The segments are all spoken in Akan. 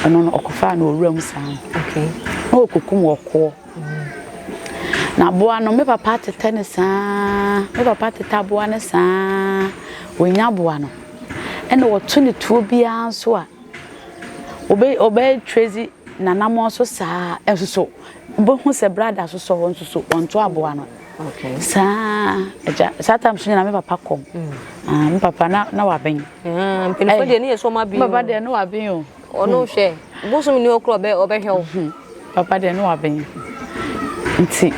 Ɔno no ɔkɔfaa no wɔ wuram saa no. Na ɔkɔkum ɔkoɔ. Na aboa no, me papa tetɛ no saa, me papa tetɛ aboa no saa, ɔnya aboa no. Ɛna ɔto ne tuo biara nso a, ɔbɛ ɔbɛ trace n'anammɔn so saa, nso so wobɛhu sɛ brada so sɔ hɔ nso so ɔnto aboa no. Saa agya, saa time so nyinaa me papa kɔm. Ah, me papa na na waben. Ah, mpanyinfoɔ deɛ ne yɛ so ɔma bi. Me papa deɛ na waben o. Ɔno hwɛ, bosom ni hɔ koraa ɔbɛ ɔbɛhwɛ wo. Papa deɛ ne waben nti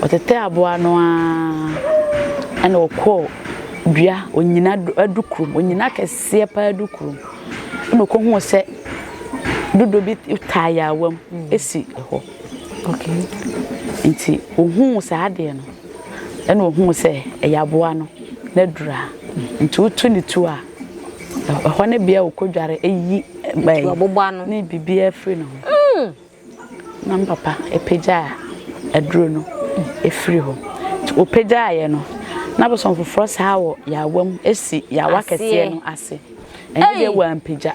ɔtetɛɛ aboa no ara ɛna ɔkɔɔ dua onyina adu kurom onyina kɛseɛ paa du kurom ɛna ɔkɔhuu sɛ dodo bi taa yaawa mu ɛsi hɔ nti ɔhuu saa adeɛ no ɛna ɔhuu sɛ ɛyɛ aboa no n'adura nti wotu ne tuo a Ɛhɔ ne bea a ɔkɔdware yi ne biribiara firi ne ho. Na me papa pagyaa aduro no firi hɔ. Nti ɔpagyaeɛ no, na bosom foforɔ saa wɔ yaawa mu si yaawa kɛseɛ no ase. Ɛno deɛ wampagya.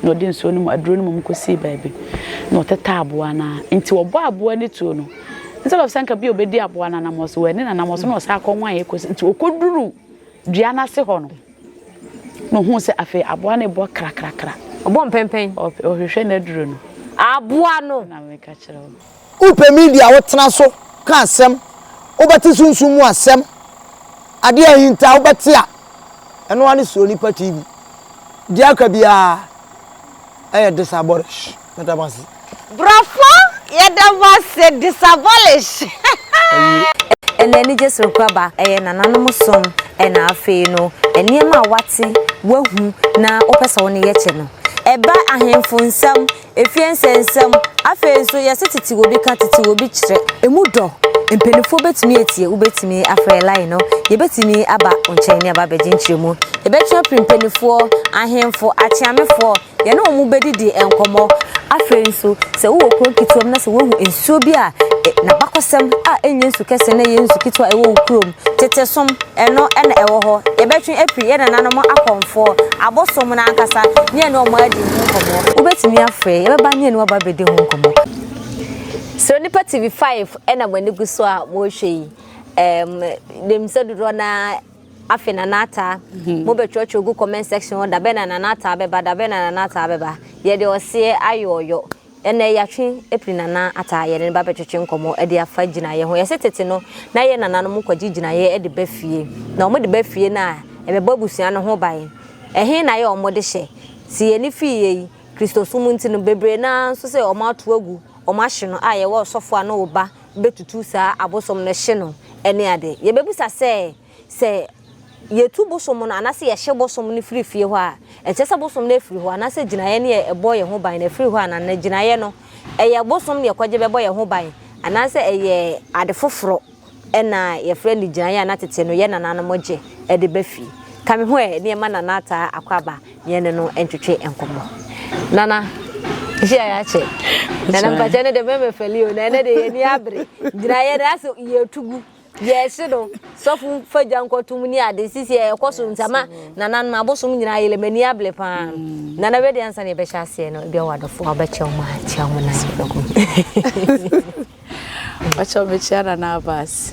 Na ɔde nsuo no mu aduro no mu kɔsii baabi. Na ɔtetɛ aboa no ara. Nti ɔbɔ aboa no tuo no, instead of sɛ nka bi a ɔbɛdi aboa no anammɔn so, wanni n'anammɔn so na ɔsan kɔnwaeɛ kɔsi. Nti ɔkɔduruu dua no ase hɔ no, na ohuu sɛ afei aboa no rebɔ krakrakra. Ɔbɔ mpɛmpɛn. Ɔhwehwɛ n'aduro no. Aboa no. Na meka kyerɛ wo. Wopɛ media a wotena so ka asɛm, wobɛte sunsum mu asɛm, adeɛ a ahinta wobɛte a, ɛno ara ne Suro Nipa TV. Deɛ aka biara ɛyɛ disabolish. Meda mo ase. Brɔfo yɛda mo ase disabolish. Ɛna anigye soronko aba, ɛyɛ nananom som, ɛna afei no nneɛma a wate, wahu na wopɛ sɛ wo ne yɛ kyɛ no. Ɛba ahemfo nsɛm, efie nsɛnsɛm, afei nso yɛse tete obi ka, tete obi kyerɛ. Emu dɔ, mpanimfoɔ bɛtumi atie, wobɛtumi afrɛ line no, yɛbɛtumi aba wo nkyɛn ne aba abɛgye nkyerɛmu. Yɛbɛtwe apiri mpanimfoɔ, ahemfo, akyeamefoɔ, Yɛne wɔn bɛdidi nkɔmmɔ. Afei nso, sɛ wowɔ kuro ketewa mu na sɛ woahu nsuo bi a n'abakɔsɛm a ɛnyɛ nsu kɛse na ɛyɛ nsu ketewa a ɛwɔ wo kurom, tete som, ɛno na ɛwɔ hɔ. Yɛbɛtwe afiri yɛn nananom akɔmfoɔ, abosom no ankasa, ne yɛne wɔn adi ho nkɔmmɔ. Wobɛtumi afrɛ, yɛbɛba ne yɛne wo aba abɛdi ho nkɔmmɔ. Sɛ Onipa TV 5 na mo ani gu so a morehwɛ yi, um, nim sɛ dodoɔ no ara Afei Nana Ataa, mo bɛ twerɛtwerɛ gu comment section hɔ dabɛn na Nana Ataa bɛba, dabɛn na Nana Ataa bɛba. Yɛde ɔseɛ ayɛ ɔyɔ. Ɛnɛ yɛatwe apiri Nana Ataa, yɛne no ba bɛtwetwe nkɔmmɔ de afa gyinaeɛ ho. Yɛse tete no, na yɛn nananom kɔgye gyinaeɛ de ba fie. Na wɔde ba fie no a, ɛbɛbɔ abusua no ho ban. Ɛhe na yɛ wɔde hyɛ? Se yɛn ani fii yɛ yi, Kristosom nti no, bebree no ara nso sɛ wɔato agu, wɔahye no a yɛwɔ ɔsɔfo a na ɔba bɛtutu saa abosom no hye no ne ade. Yɛbɛbisa sɛ, sɛ yɛtu bosom no anaasɛ yɛhye bosom no firi fie hɔ a, ɛkyerɛ sɛ bosom no afiri hɔ anaasɛ gyinaeɛ no yɛ ɛbɔ yɛn ho ban no afiri hɔ anaa? Na gyinaeɛ no, ɛyɛ bosom na yɛkɔgye bɛbɔ yɛn ho ban anaasɛ ɛyɛ ade foforɔ na yɛfrɛ no gyinaeɛ a na tete no yɛn nananom gye de ba fie? Ka me ho ɛ ne yɛma Nana Ataa Akwaaba Yɛne no ntwetwe nkɔmmɔ. Nana, hyia yɛ akyɛ. Nana mpakyɛ ne de mɛmɛ fɛli o, na ɛnɛ de yɛni abere. Gyina yɛ de asɛ yɛtu gu, yɛhye no, sɔfo fa gya nkɔtom ne ade, sisi ɛkɔ so ntama, nananom abosom nyinaa yɛlɛ m'ani abere paa. Nana wei de ansa na yɛbɛhyɛ aseɛ no, ebia wɔ adɔfo a wobɛkyɛ wɔn a, kyia wɔn na yɛbɛkɔ. Ɔkyɛw mekyia Nana Abbas.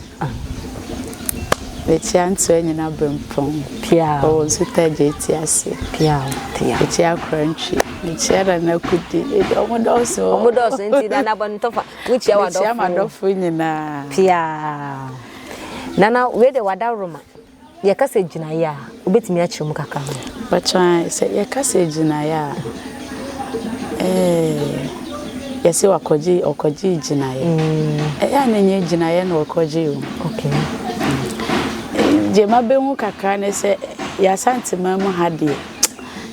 Mekyia Ntoa nyina Brempong. Piaw. Ɔwɔ Nsuta Gyeti ase. Piaw. Piaw. Mekyia Korantwi. Mekyia Nana Kudi. Edi ɔmo dɔɔso. Ɔmo dɔɔso nti Nana bɔ ne tɔfa. Wokyia w'adɔfo. Mekyia m'adɔfo nyinaa. Piaw. Nana wei de w'adaworoma. Yɛka sɛ gyinaeɛ a, wobɛtumi akyerɛ mu kakra ma yɛn? Mpakyɛ sɛ yɛka sɛ gyinaeɛ a, ɛɛ yɛse wakɔgye ɔkɔgye gyinaeɛ. Ɛyɛ a na ɛnyɛ gyinaeɛ na ɔkɔgye o. Okay. Deɛ mabɛhu kakra ne sɛ yɛn Asanteman mu ha deɛ,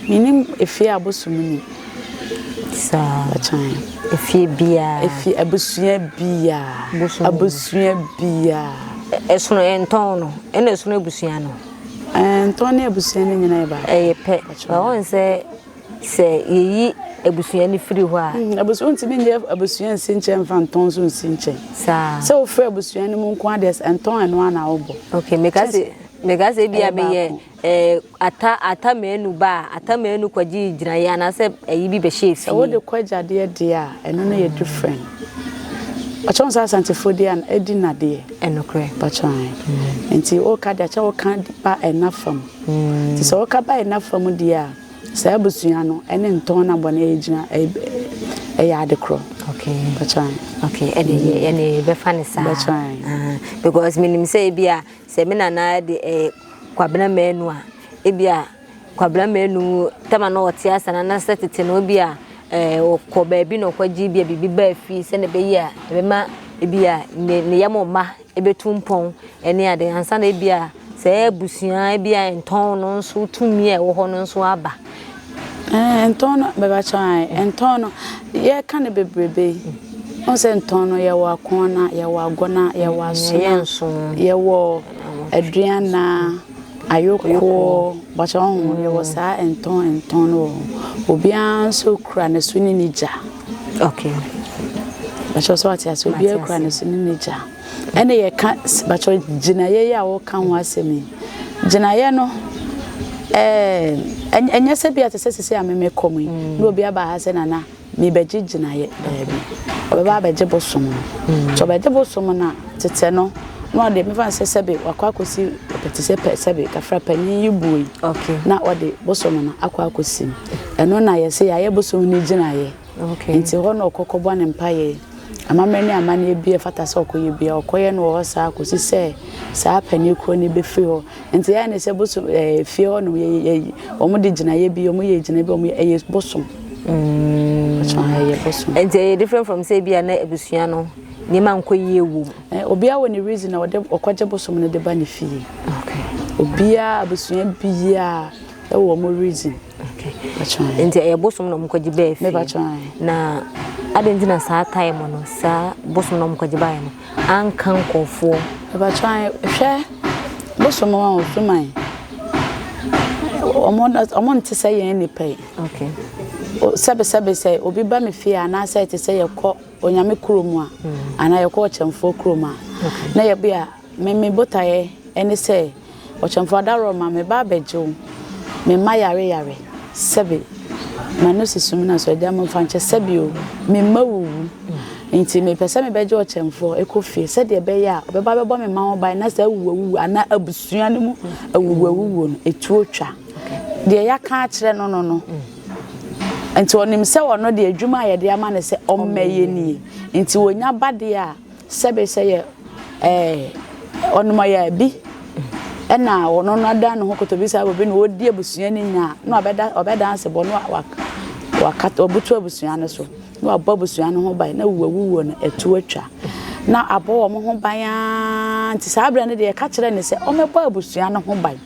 mennim efie a abosom nnim. Saa. Mpakyɛ. Efie biara. Efie abusua biara. Abusua biara. Ɛsono ntɔn no ɛna ɛsono abusua no. Ntɔn ne abusua no nyinaa yɛ baako. Ɛyɛ pɛ. Wɔn sɛ sɛ yɛyi abusua no firi hɔ a. Mm, abusua ntumi nyɛ abusua nsi nkyɛn mfa ntɔn nso nsi nkyɛn. Saa. Sɛ wofiri abusua no mu nko adeɛ ntɔn ɛno ara na wobɔ. Okay, meka sɛ. Meka sɛ ebia meyɛ eh, ata ata manu ba a, ata manu kɔgye gyinaeɛ anaasɛ ayi bi bɛhyɛ Sɛ wode fie. kɔ agyadeɛ deɛ a, ɛno no yɛ different. Ɔkyɛ wo sɛ Asantefoɔ di an adi nadeɛ. Ɛnokorɛ. Mpakyɛ ae. Nti woka deɛ kyɛ woka ba ɛna fam. Nti sɛ woka ba ɛna fam deɛ a, saa abusua no ɛne ntɔn na bɔne ɛgyina ɛyɛ ade korɔ. Okay. Mpakyɛ ae. Okay, ɛne ɛne bɛfa ne saa. Mpakyɛ ae. Ah, because menim sɛ ebi a sɛ me nana de eh, Kwabena Manu a, ebi a Kwabena Manu tama na ɔte asa na na sɛ tete no ebi a eh, ɔkɔ baabi na ɔkɔgye bi a biribi baa fie sɛ na ɛbɛyɛ a ɛbɛma ebi a ne ne yam mma ɛbɛtu mpɔn ɛne ade ansa na ebi a sɛ abusua ebi a ntɔn no nso tumi a ɛwɔ hɔ no nso aba. Ɛɛ ntɔn no bɛba kyɛn ayɛ ntɔn no yɛka no bebrebe yi wɔn sɛ ntɔn no yɛwɔ akɔnna yɛwɔ agɔna yɛwɔ asona yɛwɔ aduana ayokoɔ bàtɛ wɔn ho yɛwɔ saa ntɔn ntɔn no wɔ hɔ obiara nso kura ne so ne ne gya. Okay. Bàtɛ sɛ wate ase obiara kura ne so ne ne gya. Ɛne yɛka bàtɛ gyinaeɛ yi a wɔka ho asɛm yi gyinaeɛ no ɛɛ ɛnyɛ sɛ bi a te sɛ sisi a meme kɔ mu yi na obi aba ha sɛ nana mebɛgye gyinaeɛ daabi ɔbɛba abɛgye bosom no nti ɔbɛgye bosom no a tetɛ no na ɔde mefa no sɛ sɛbe wakɔ akɔsi te sɛ pɛ sɛbe kafra panyin yi buo yi na ɔde bosom no akɔ akɔsi mu ɛno na yɛsɛ yɛayɛ bosom no gyinaeɛ nti hɔ na ɔkɔkɔ bɔ ne mpaeɛ amammerɛ ne amanneɛ bi a ɛfata sɛ ɔkɔyɛ bi a ɔkɔyɛ no wɔ hɔ saa kɔsi sɛ saa panin korɔ no bɛfiri hɔ nti ɛyɛ ne sɛ bosom ɛɛ fie hɔ nom yɛ yɛ wɔn de gyinaeɛ bi wɔn yɛ gyinaeɛ bi wɔn yɛ ɛyɛ bosom ɛyɛ bosom. Nti ɛyɛ different from sɛ ebi a na abusua no nneɛma nkɔ yie wɔ mu. Obiara wɔ ne reason a ɔde ɔkɔgye bosom no de ba ne fie. Okay. Obiara abusua biara ɛwɔ wɔn reason. Okay. Nti ɛyɛ bosom na wɔkɔgye baa fie. Na adɛn nti na saa time no saa bosom na wɔkɔgye baeɛ no anka nkurɔfoɔ. Mebatwa hwɛ bosom a ɔsoman wɔn wɔn nte sɛ yɛn nipa yi. Okay. Sɛbe sɛbe sɛ obi ba me fie anaasɛ te sɛ yɛkɔ Onyame kurom a anaa yɛkɔ ɔkyɛmfoɔ kurom a na yɛbi a me me botaeɛ ne sɛ ɔkyɛmfoɔ adaworoma me ba abɛgye wo me mma yare yare sɛbe m'ano si sum na so agya momfa nkyɛ sɛbe o me mma wuwu nti mepɛ sɛ mebɛgye ɔkyɛmfoɔ ɛkɔ fie sɛdeɛ ɛbɛyɛ a ɔbɛba bɛbɔ me mma ho ban na sɛ awuwu awuwu anaa abusua no mu awuwu awuwuo no ɛtuo twa deɛ yɛaka akyerɛ no no no nti ɔnim sɛ ɔno deɛ adwuma a yɛde ama no sɛ ɔmmɛyɛ nie nti ɔnya ba deɛ a sɛbe sɛ yɛ ɛɛ ɔnom ɔyɛ bi ɛna ɔno no ada ne ho kotobi saa obi na ɔdi abusua no nya na ɔbɛda ɔbɛda ase bɔ no wakata ɔbutu abusua no so na wabɔ abusua no ho ban na wuwawuwuo no ɛto atwa na abɔ wɔn ho ban aa nti saa berɛ no deɛ ɛka kyerɛ ne sɛ ɔmmɛbɔ abusua no ho ban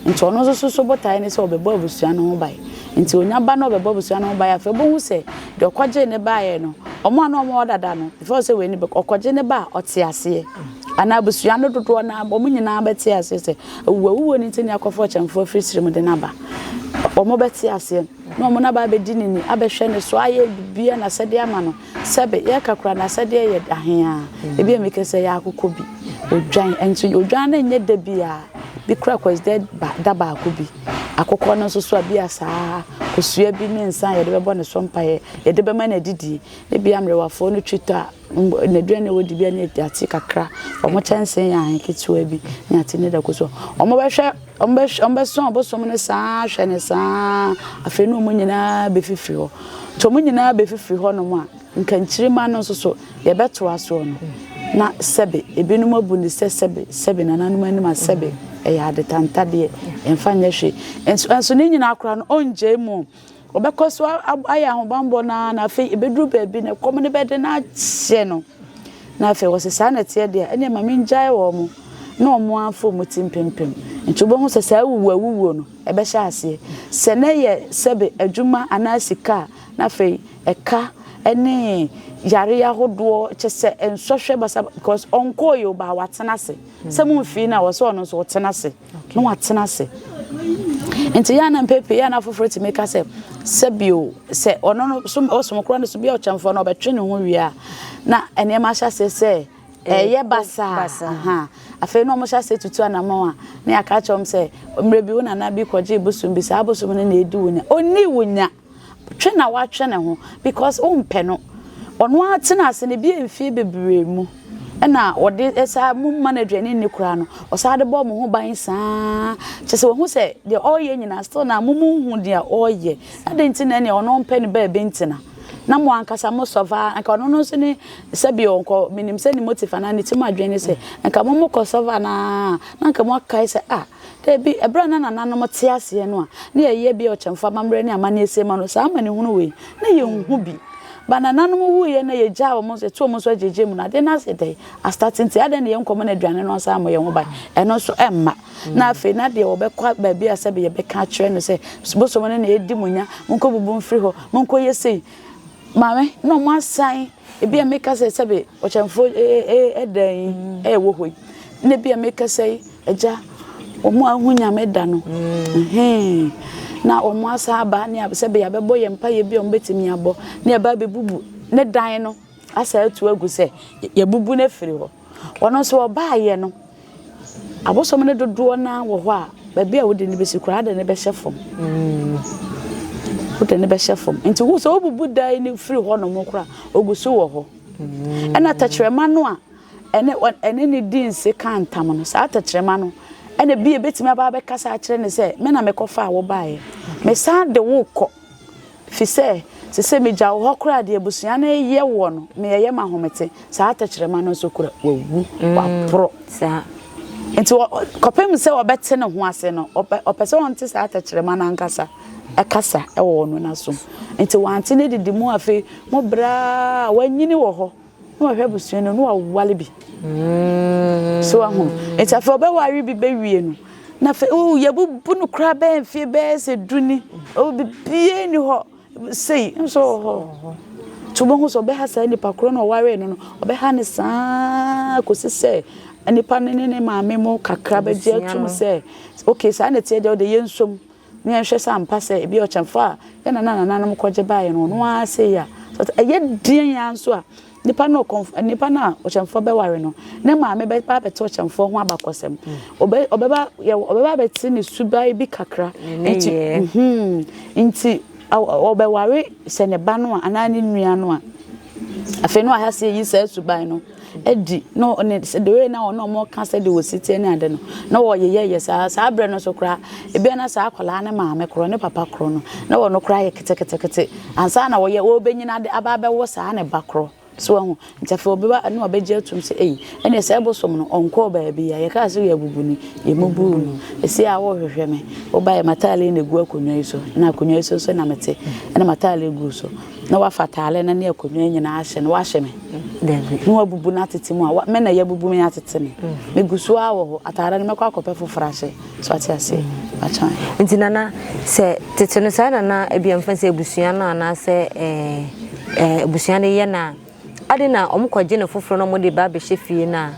nti ɔno nso so botaeɛ ne sɛ ɔbɛbɔ abusua no ho ban nti onya ba na ɔbɛbɔ abusua no ho ban afei ɔbɛhu sɛ deɛ ɔkɔgyee ne baeɛ no ɔmo a na ɔmo wɔ dada no before sɛ wei ne bɛ ɔkɔgye ne ba a ɔte aseɛ anaa abusua no dodoɔ na ɔmo nyinaa bɛte aseɛ sɛ awuwawuo no nti ne akɔfo ɔkyɛmfoɔ afiri siri mu de n'aba ɔmo bɛte aseɛ na ɔmo n'aba abɛdi ne ni abɛhwɛ ne so ayɛ biribiara n'asɛdeɛ ama no sɛbe yɛka kora n'asɛdeɛ yɛ ahea ebi a meka sɛ yɛ akokɔ bi odwan nso odwan no nyɛ da bi a bi kora kwasida da baako bi akokɔ no nso so a bi a saa kosua bi ne nsa a yɛde bɛbɔ ne so mpaeɛ yɛde bɛma no adidie ebi a mmerewafoɔ no twi tɔ a n'aduane a wɔdi bi a ne ate kakra wɔn kyɛnsee yɛ ahe ketewa bi ne ate ne da ko so wɔn bɛhwɛ wɔn bɛhwɛ wɔn bɛsɔn abosom no saa hwɛ ne saa afei ne wɔn nyinaa bɛfifiri hɔ nti wɔn nyinaa bɛfifiri hɔ nom a nkankyirima no nso so yɛbɛtoa soɔ no na sɛbe ebinom abu ne sɛ sɛbe sɛbe nananom anim a sɛbe ɛyɛ adetantadeɛ ɛmfa nyɛ hwee nso nso ne nyinaa koraa no ɔngyae mu ɔbɛkɔ so ayɛ ahobammɔ no ara na afei ɛbɛduru baabi na ɛkɔm no bɛde no akyɛ no na afei wɔsɛ saa na ɛteɛ deɛ ɛneɛ ma mengyae wɔ mo na ɔmo amfa ɔmo ti mpempem nti wobɛhu sɛ saa awuwu awuwuo no ɛbɛhyɛ aseɛ sɛ na yɛ sɛbe adwuma anaa sika a na afei ɛka ne yare ahodoɔ kyɛ sɛ nsɔhwɛ basa because ɔnkɔɔ yɛ ɔbaa watena ase sɛ mo mfii no a wɔsɛ ɔno nso ɔtena ase na watena ase nti yɛn na mpɛpɛ yɛn na afoforɔ tumi ka sɛ sɛbio sɛ ɔno no so ɔsom korɔ no so bi a ɔkyɛnfoɔ no ɔbɛtwe ne ho wie a na nneɛma ahyɛ aseɛ sɛ. Ɛyɛ basaa. Ahaa. Afei na wɔhyɛ aseɛ tutu anamɔn a, na yɛaka akyerɛ wɔn sɛ, mmerɛ bi wo nana bi kɔgyee bosom bi, saa bosom no na ɛdi wo nya. Ɔnni wo nya. Twe na watwe ne ho because wompɛ no. Ɔno ara tena ase no, ebi yɛ mfie bebree mu ɛna ɔde saa mo mma no aduane nni koraa no, ɔsan de bɔ mo ho ban saa. Kyerɛ sɛ wahu sɛ deɛ ɔreyɛ nyinaa still na mo mo nhu deɛ ɔreyɛ. Adɛn nti na ɛneɛ ɔno ɔmpɛ ne baabi ntena na mo ankasa mo sɔfa a, anka ɔno no nso ne sɛbi ɔnkɔ menim sɛ ne motive anaa ne tirim adwene ne sɛ anka mo mo kɔ sɔfa no ara na anka mo akae sɛ ah Dabi, ɛberɛ a na nananom te aseɛ no a na yɛyɛ bi a ɔkyɛmfoɔ amammerɛ ne amanneɛ sie ma no, saa amanehunu wei, na yɛnhu bi. But nananom wuiɛ na yɛgyaa wɔn, yɛto wɔn nso agyegye mu no, adeɛ no ase dɛn? Astate nti, adɛn na yɛnkɔ ma no aduane no ansa ammɔ yɛn ho ban? Ɛno nso ɛmma. Na afei na deɛ wɔbɛkɔ baabi a sɛbe yɛbɛka akyerɛ no sɛ, bosom no na ɛredi mo nya, monkɔbubu mfiri hɔ, monkɔyɛ sei. Maame, na wɔn asan, ebi a meka sɛ sɛbe ɔkyɛmfoɔ ɛdan yi ɛwɔ hɔ yi, na ebi a meka sɛ agya, wɔn a ahu nyame da no, mm. na wɔn asan aba ne sɛbe yɛabɛbɔ yɛn mpaeɛ bi a wɔbɛtumi abɔ, ne ɛba abɛbubu ne dan no asa atu agu sɛ yɛbubu no afiri hɔ. Ɔno nso ɔbaayɛ no, Abosom no dodoɔ no ara wɔ hɔ a, baabi a wode no bɛsi koraa, wode no bɛhyɛ fam. Wode no bɛhyɛ fam. Nti wo sɛ wobubu dan no firi hɔnom koraa, ɔgu so wɔ hɔ. Ɛna tɛkyerɛma no a ɛne ɛne ne di nse ka ntam no, saa tɛkyerɛma no ɛna bi ebɛtumi aba abɛkasa akyerɛ no sɛ me na mekɔfaa wo baeɛ. Mesan de wo kɔ. Efisɛ sese megya wo hɔ koraa deɛ abusua no reyɛ woɔ no, me ɛyɛ me ahomete. Saa tɛkyerɛma no nso kura, wawu, waporɔ. Nti kɔpem sɛ ɔbɛte ne ho ase no, ɔpɛ sɛ ɔnte saa tɛkyerɛma no ankasa kasa wɔ ɔno n'asom. Nti wante no didi mu afei mo braa wanyini wɔ hɔ na wahwɛ abusua no na wawale bi. So wahu. Nti afei ɔbɛware bi bɛwie no, Na afei, oh, yɛbubu no koraa bɛyɛ mfeɛ bɛyɛ sɛ du ni. Oh, biribiara nni hɔ sei nso wɔ hɔ. Nti wobɛhu sɛ ɔbɛha saa nipa korɔ no ɔwaree no no, ɔbɛha no saa kɔsi sɛ nipa no ne ne maame mu kakra bɛgye atum sɛ, okay, saa na ɛteɛ deɛ wode yɛnsom na yɛnhwɛ sɛ ampa sɛ ebi ɔkyɛmfo a yɛn nana nananom kɔgye baeɛ no ɔno ara sei a. Ɛyɛ deɛn ara nso a, Nipa no ɔkɔmf nipa no a ɔkyɛmfoɔ bɛware no, ne maame bɛba abɛte ɔkyɛmfoɔ ho abakɔsɛm. Ɔbɛ ɔbɛba yɛ ɔbɛba abɛte ne suban bi kakra. Nti mhm nti ɔbɛware sɛ ne ba no a anaa ne nua no a, afei na wayɛ ase ayi saa suban no adi na ɔne the way na ɔne ɔmo ka sɛdeɛ wɔsi teɛ ne ade no na wɔyeyɛyɛ saa saa berɛ no nso koraa ebia na saa akwadaa ne maame korɔ ne papa korɔ no na wɔn koraa yɛ ketekete Ansa na wɔyɛ wɔrebenyin ade aba abɛwo saa ne ba koro. So wahu? Nti afei ɔbɛba na wabɛgye atum sɛ, ei, ɛnneɛ sɛ bosom no, ɔnkɔɔ baabi a. Yɛkaa sɛ yɛabubu no, yɛmmubuu no. Ɛsi a worehwehwɛ me, wobaeɛ, m'atadeɛ na ɛgu akonnwa yi so, na akonnwa yi so nso na mete, ɛna m'atadeɛ gu so. Na wafa atadeɛ no ne akonnwa yi nyinaa ahyɛ no, wahyɛ me. Dabi. Na wabubu no atete mu a, me na yɛabubu me atete me. Megu so ara wɔ hɔ, atadeɛ no mɛkɔ akɔpɛ foforɔ ahyɛ. So ate aseɛ? Akyɛn. Nti nana sɛ tete no saa na na ebia mfa sɛ abusua no anaasɛ ɛɛ ɛɛ abusua no yɛ no a ade na wɔn kɔgye no foforɔ na wɔn de ba abɛhyɛ fie no a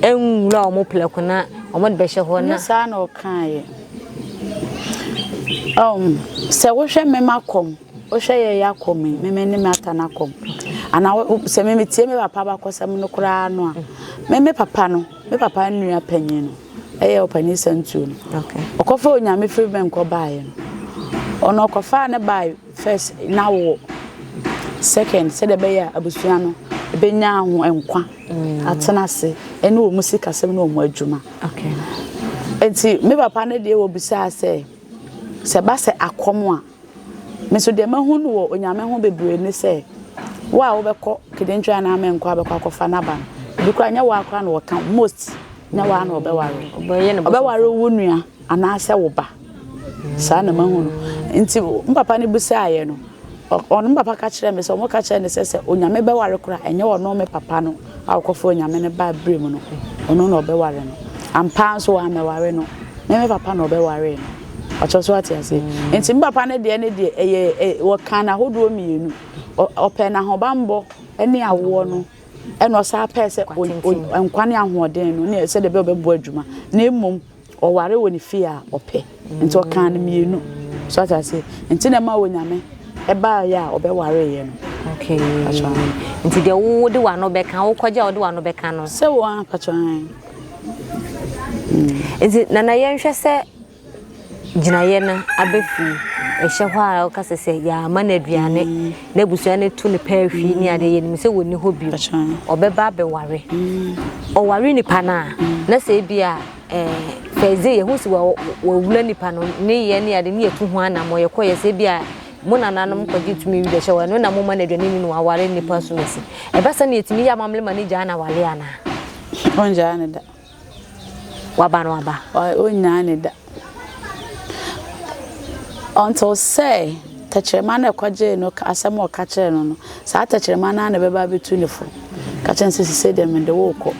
ɛnwura wɔn plɛko na wɔn de bɛhyɛ hɔ na. Nyɛ saa na ɔkaeɛ. Um, sɛ wohwɛ me makɔm, wohwɛ yɛ yɛ akɔm yi, me me ne me ata no akɔm. Anaa sɛ me metie me papa abakɔsɛm no koraa no a, me me papa no, me papa nua panyin no, ɛyɛ ɔpanin santuo no ɔkɔfa onyame firi bɛnkɔ baeɛ no ɔno ɔkɔfaa ne bae first na wɔ second sɛdeɛ ɛbɛyɛ a abusua no ɛbɛnya ho nkwa mm. atena ase ɛne wɔn sikasɛm ne wɔn adwuma nti me papa no deɛ wɔbisaa sɛ sɛ ba sɛ akɔm a Me nso deɛ mahu no wɔ Onyame ho bebree ne sɛ, wo a wobɛkɔ Kedentwi anaa Menkɔ a bɛkɔ akɔfa no aba no, ebi koraa nyɛ wo ara koraa na wɔka, most nyɛ wo ara na wɔbɛware wo. Ɔbɛware wo nua anaasɛ wo ba. Saa na mahu no. Nti me papa no bisaeɛ no, ɔno me papa ka kyerɛɛ me sɛ, wɔka kyerɛɛ no sɛ sɛ Onyame bɛware koraa ɛnyɛ ɔno me papa no a ɔkɔfa Onyame no baa bere mu no, ɔno na ɔbɛware no. Ampa ara nso wammɛware no. Me me papa na ɔbɛwaree no. Ɔkyerɛ so ate aseɛ. Mm. Nti me papa no deɛ ne deɛ ɛyɛ wɔka no ahodoɔ mmienu. Ɔpɛ n'ahobanbɔ ne awoɔ no ɛna ɔsan pɛɛ sɛ nkwa ne ahoɔden no ne sɛdeɛ ɛbɛyɛ ɔbɛboa adwuma. Na mmom ɔware wɔ ne fie a ɔpɛ. Nti ɔkaa no mmienu. So ate aseɛ. Nti na ɛma Onyame ɛbaeɛ a ɔbɛwareeɛ no. Okay. Nti deɛ wo de w'ano bɛka, wokɔgye a wode w'ano bɛka no. Sɛ wo ara patro an. Nti nana yɛnhwɛ sɛ gyinaeɛ no aba fie, ɛhyɛ hɔ a woka sɛ sɛ yɛama no aduane mm. na abusua no to no pɛɛ hwii ne adeɛ yɛnim sɛ wɔnni hɔ bio ɔbɛba abɛware mm. ɔware nipa no a mm. na sɛ ebi a fɛdze yɛho si wɔwura nipa no ne yɛ ne ade ne yɛtu ho anammɔ yɛkɔ yɛ sɛ ebi a mo nananom kɔgye tumi wi bɛhyɛ wɔ ɛno na moma no aduane ni no aware nipa so masi ɛbɛsɛ no yɛtumi yɛ amammerɛ ma ne gyaa na wale anaa ɔngyaa ne da Waba no aba. Ɔnnyaa ne da. Until sɛ tɛkyerɛma no ɛkɔgyee no asɛm a ɔka kyerɛɛ no no, saa tɛkyerɛma no ara na ɛbɛba abɛtu ne fo. Ka kyerɛ no sɛ sisei deɛ mede wo rekɔ,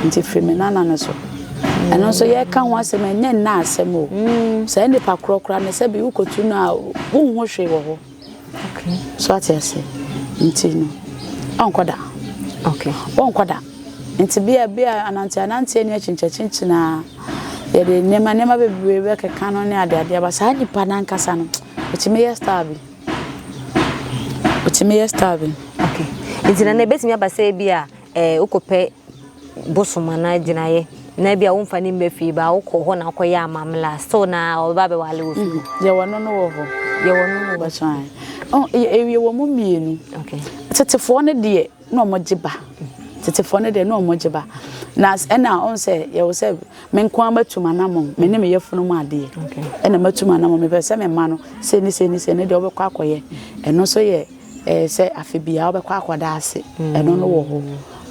nti firi me nana no so. Ɛno nso yɛka ho asɛm ɛnyɛ nna asɛm o. Saa nipa korɔ koraa no sɛbi wokɔtu no a wonhu hwee wɔ hɔ. Okay. So ate ase. Nti no, ɔnkɔ da. Okay. Ɔnkɔ da. Nti bia bia anante anante ne akyinkyakyinkyin a yɛde nneɛma nneɛma bebree bɛkeka no ne ade ade aba saa nipa n'ankasa no otumi yɛ style bi. Otumi yɛ style bi. Okay. Nti na na ebetumi aba sɛ bi a eh wokɔpɛ bosom anaa gyinaeɛ na bi a womfa ne mma fie ba wokɔ hɔ na wokɔyɛ amammerɛ a still na ɔbɛba abɛwale wɔ fie hɔ. Yɛwɔ no no wɔ hɔ. Yɛwɔ no wɔ hɔ. Oh, yɛwɔ mu mmienu. Okay. Tetefoɔ no deɛ na wɔn gye ba. Tetefoɔ no deɛ na wɔn gye ba. Na ɛna ɔn sɛ yɛwɔ sɛ me nko ara matu m'anammɔn, me ne me yafunu mu adeɛ. Ɛna matu m'anammɔn, mepɛ sɛ me mma no sei ne sei ne sei ne deɛ wɔbɛkɔ akɔyɛ. Ɛno nso yɛ ɛɛ sɛ afe biara wobɛkɔ akɔda ase. Ɛno no wɔ hɔ.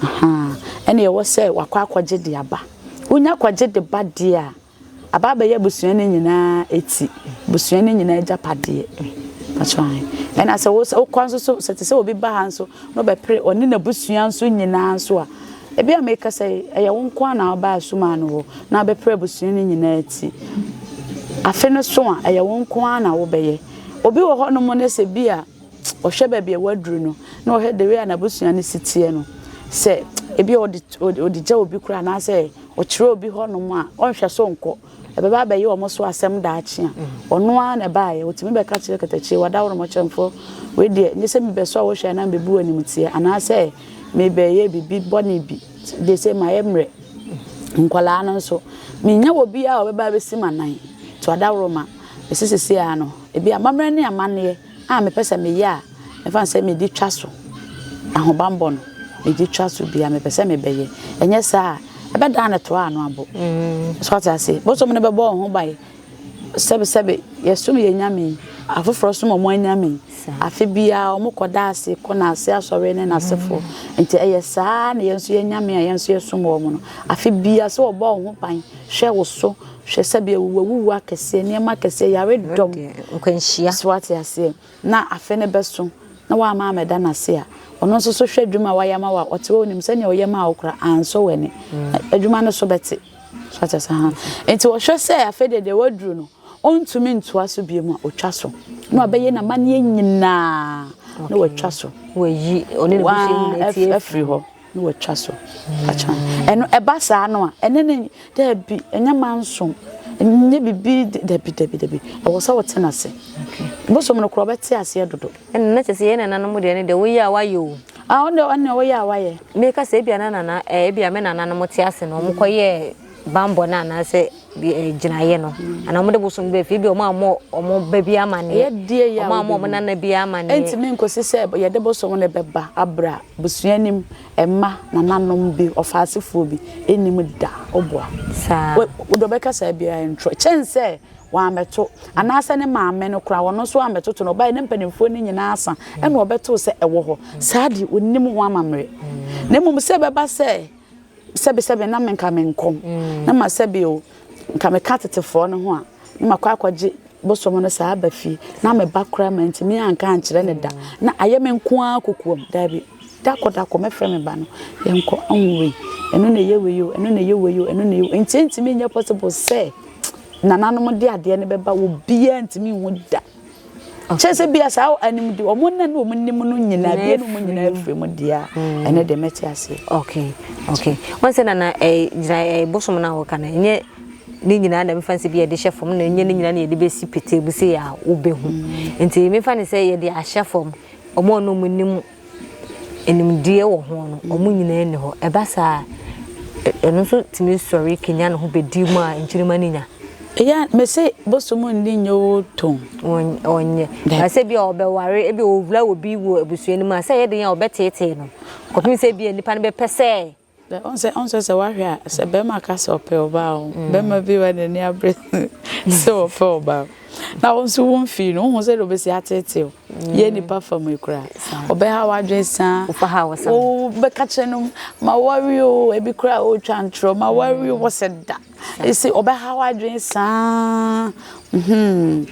Ahaa. Ɛna ɛwɔ sɛ wakɔ akɔgye de aba. Wonya kɔgye de ba deɛ a, aba abɛyɛ abusua no nyinaa ti. Abusua no nyinaa agyapadeɛ. Pakyɛ ahe. Ɛna sɛ wo wokɔ nso so, sɛ te sɛ obi ba ha nso na ɔbɛpere ɔne n'abusua nso nyinaa nso a, ebi a mekasa yi, ɛyɛ wo nko ara na wobaa asumaa no hɔ na wabɛpere abusua no nyinaa ti. Afe no so a, ɛyɛ wo nko ara na wobɛyɛ. Obi wɔ hɔnom no sɛ bi a ɔhwɛ baabi a waduru no na ɔhwɛ the way a n'abusua no si teɛ no, sɛ ebi a ɔde ɔde gya obi koraa anaasɛ ɔkyerɛ obi hɔnom a ɔnhwɛ so nkɔ, ɛbɛba abɛyɛ wɔn so asɛm daakye a, ɔno ara na ɛbaeɛ. Ɔtumi bɛka kyerɛ katakyie, wadaworo wei deɛ nyɛ sɛ mebɛsɔ a wohwɛ anaa mebɛbu w'animteɛ anaasɛ mebɛyɛ biribi bɔne bi de sɛ mayɛ mmerɛ. Nkwadaa no nso, mennya obiara a ɔbɛba abɛsi m'anan nti wadaworo ma. Mese seesei ara no, ebia amammerɛ ne amanneɛ a mepɛ sɛ meyɛ a mɛfa no sɛ mede twa so ahobammɔ no, mede twa so biara mepɛ sɛ mebɛyɛ. Ɛnyɛ saa a, ɛbɛdan no toa ano abo. So ate ase? Bosom no bɛbɔ wo ho ban. Sɛbesɛbe, yɛsom yɛn nyame yi, afoforɔ som wɔn anyame yi. Afe biara wɔkɔda ase kɔ n'ase asɔre ne n'asefoɔ. Nti ɛyɛ saa na yɛn nso yɛn nyame a yɛn nso yɛsom wɔn no. Afe biara sɛ wɔbɔ wo ho ban, hwɛ wo so, Hwɛ sɛdeɛ awuwuawuwu akɛseɛ, nneɛma akɛseɛ, yaredɔm. Nkwanhyia. So wate aseɛ? Na afe no bɛso, na woamma ammɛda no ase a, ɔno nso so hwɛ adwuma a wayɛ ama wo a, ɔte hɔ, ɔnim sɛdeɛ ɔyɛ maa wo koraa, ansɔ w'ani. Adwuma no so bɛte. So wate aseɛ? Aha. Nti ɔhwɛ sɛ afei deɛ deɛ waduru no, ɔntumi ntoa so bio mu a, ɔtwa so. Na wabɛyɛ n'amanneɛ nyinaa, na watwa so. Wayi ɔne n'abusua nyinaa ti afiri hɔ. na watwa so. Ɛno ɛba saa no a, ɛne ne daabi, ɛnyɛ manso, ɛnyɛ bibi dabi dabi dabi. Ɛwɔ sɛ wote n'ase. Bosom no korɔ ɔbɛte aseɛ dodo. Ɛna na kyerɛ sɛ yɛn nananom deɛ ne deɛ woyɛ a wayɛ o. Ah, ɔno deɛ ɔno woyɛ a wayɛ. Meka sɛ ebia na nana ɛɛ ebia me nananom te ase no wɔn kɔyɛɛ bambɔ no anaasɛ gyinaeɛ no anaa wɔn de bosom bɛɛ fie ebia wɔn ammɔ wɔn ba bi amaneɛ wɔn ammɔ wɔn nana bi amaneɛ. Ɛntumi nkosi sɛ yɛde bosom no bɛba abra busua nim mma nananom bi ɔfaasefoɔ bi nnim da ɔboa. Saa. Wode ɔbɛka saa biara ntorɔ kyɛn sɛ wammɛto anaasɛ ne maame no koraa ɔno nso ammɛtoto no ɔbaeɛ ne mpanimfoɔ no nyinaa asa ɛna ɔbɛtoo sɛ ɛwɔ hɔ saa deɛ ɔnnim ho amammerɛ na mmom sɛ ɛbɛba sɛ Sɛbesɛbe na me nka menkɔ, na ma sɛbe o, nka meka tetefoɔ no ho a, na makɔ akɔgye bosom no saa aba fie, na me ba koraa mantumi anka ankyerɛ no da, na ayɛ me nko ara kokoam. Daabi, da kɔ da kɔ mɛfrɛ me ba no, yɛnkɔ, ɔho wei, ɛno na ɛyɛ wei o, ɛno na ɛyɛ wei o, ɛno na ɛyɛ wei. Nti ɛntumi nyɛ possible sɛ nananom de adeɛ no bɛba, obiara ntumi nhu da. Kyerɛ sɛ bia saa animde wɔn na ne wɔn nim no nyinaa bia ne wɔn nyinaa afiri mu deɛ a ɛne deɛ mɛte aseɛ. Okay okay wɔn sɛ nana ɛɛ gyina ɛɛ bosom na wɔka no ɛnyɛ ne nyinaa na mefa sɛ bi yɛde hyɛ fam na ɛnyɛ ne nyinaa na yɛde bɛsi petee mu sɛ yɛ a wobɛhu nti mefa ne sɛ yɛde ahyɛ fam wɔn a wɔn nim. Nimdeɛ wɔ ho no, wɔn nyinaa nni hɔ. Ɛba saa a, ɛno nso tumi sɔre kanya ne ho bɛdi mu a nkyirimma no nya. Eya mese bosom nni nyɛ o tom. Ɔnyɛ. Na sɛ bi a ɔbɛware, ebi ɔwura obi wɔ abusua no mu a, sɛ ɛyɛ den a ɔbɛteetee no. Kɔpem sɛ bi a nipa no bɛpɛ sɛ. Ɔnsɛ ɔnsɛ sɛ wahwɛ a sɛ bɛrima ka sɛ ɔpɛ ɔbaa o, bɛrima bi wa n'ani abere sɛ ɔpɛ ɔbaa. Na wo nso wo mfii no, wohu sɛ deɛ ɔbɛsi ateetee o. Yɛ nipa fa mu yi koraa. Ɔbɛha w'adwene saa. Wobɛka kyerɛ no ma ware o, ebi koraa ɔretwa ntorɔ, ma ware o, wɔsɛ da. Ese ɔbɛha w'adwene saa. Hmm.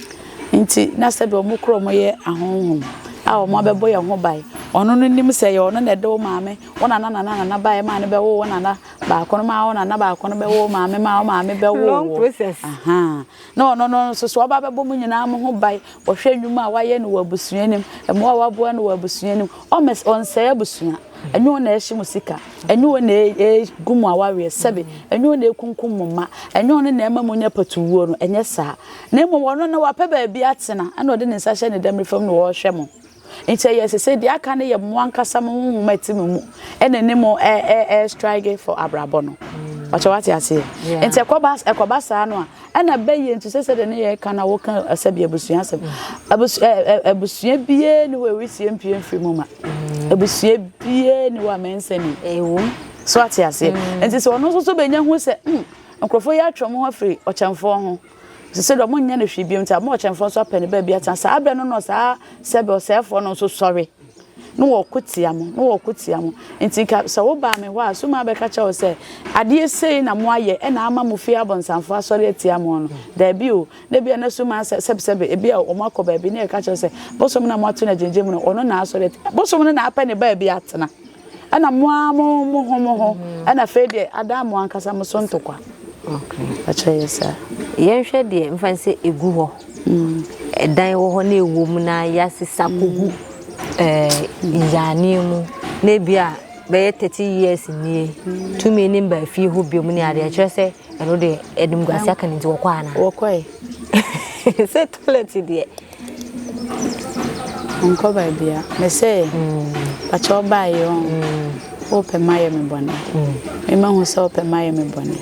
Nti na sɛbi wɔn korɔ wɔn yɛ ahonhom a wɔn abɛbɔ yɛn ho ban. Ɔno no nim sɛ yɛ ɔno na ɛde wo maame, wo nana nana nana baeɛ maa no bɛwo wo nana baako no maa wo nana baako no bɛwo wo maame maa wo maame bɛwo wo. Long process. Aha. Na ɔno no nso so ɔba bɛbɔ mo nyinaa mo ho ban. Wɔhwɛ nnwuma a wayɛ no wɔ abusua no mu, mmoa a waboa no wɔ abusua no mu. Ɔmmɛs ɔnsɛe abusua. Ɛnyɛ wɔn na ɛhye mo sika. Ɛnyɛ wɔn na ɛgu mo awareɛ. Sɛbe, ɛnyɛ wɔn na ɛkunkum mo mma. Ɛnyɛ wɔn na ɛma mo nya patuwuo no. Ɛnyɛ saa. Na mmom ɔno no wapɛ baabi atena, ɛna ɔde ne nsa hyɛ ne dɛm nifa mu na ɔrehwɛ mo. Nti ɛyɛ sese deɛ aka no yɛ mo ankasa mo honhom a ɛte mo mu ɛna ne mo ɛ ɛ ɛ struggle for abrabɔ no. Ɔkyɛ wate aseɛ. Nti ɛkɔba ɛkɔba saa no a ɛna bɛyɛ nti sɛ sɛdeɛ ne yɛ ka na wɔka sɛbi abusua asɛm. Abusua ɛ abusua biara ni hɔ a ɛresie mpie mfiri mu ma. Abusua biara ni hɔ a mɛnsa ni. Ɛwom. So ate aseɛ. Nti sɛ ɔno nso so bɛnya hu sɛ mm nkurɔfoɔ yi atwe wɔn ho afiri ɔkyɛnfoɔ ho. Sɛ sɛdeɛ wɔnyɛ no hwee bio nti ama ɔkyɛnfoɔ nso apɛ ne baabi atena. Saa berɛ no na saa sɛbe ɔsɛefoɔ no nso sɔre na wɔko tia mo, na wɔko tia mo. Nti nka sɛ wobaa me hɔ a, suma bɛka kyerɛ wo sɛ, adeɛ sei na moayɛ ɛna ama mo fie abonsamfoɔ asɔre atia mo no. Daabi o, na ebia na suma sɛ sɛbesɛbe ebia wɔn akɔ baabi na yɛka kyerɛ wo sɛ, bosom no a moato no agyinagya mu no, ɔno na asɔre atia. Bosom no na apɛ ne baabi atena. Ɛna mo ara mo mo ho mo ho ɛna afei deɛ adan mo ankasa mo so ntokwa. Akyerɛ yɛ saa. Yɛnhwɛ deɛ mfa sɛ egu hɔ. Ɛdan wɔ hɔ na ɛwɔ mu na yɛasesa kɔgu ɛɛ nyaneɛ mu na ebi a bɛyɛ 30 years nie tumi ne mba fie hɔ biom ne adeɛ kyerɛ sɛ ɛno deɛ animguase aka no nti wɔkɔ anaa? Wɔkɔe. Sɛ toilet deɛ. Ɔnkɔ baabia. Mese pakyɛ ɔbaeɛ ɔ wopɛ mayɛ me bɔne. Me mahu sɛ wopɛ mayɛ me bɔne.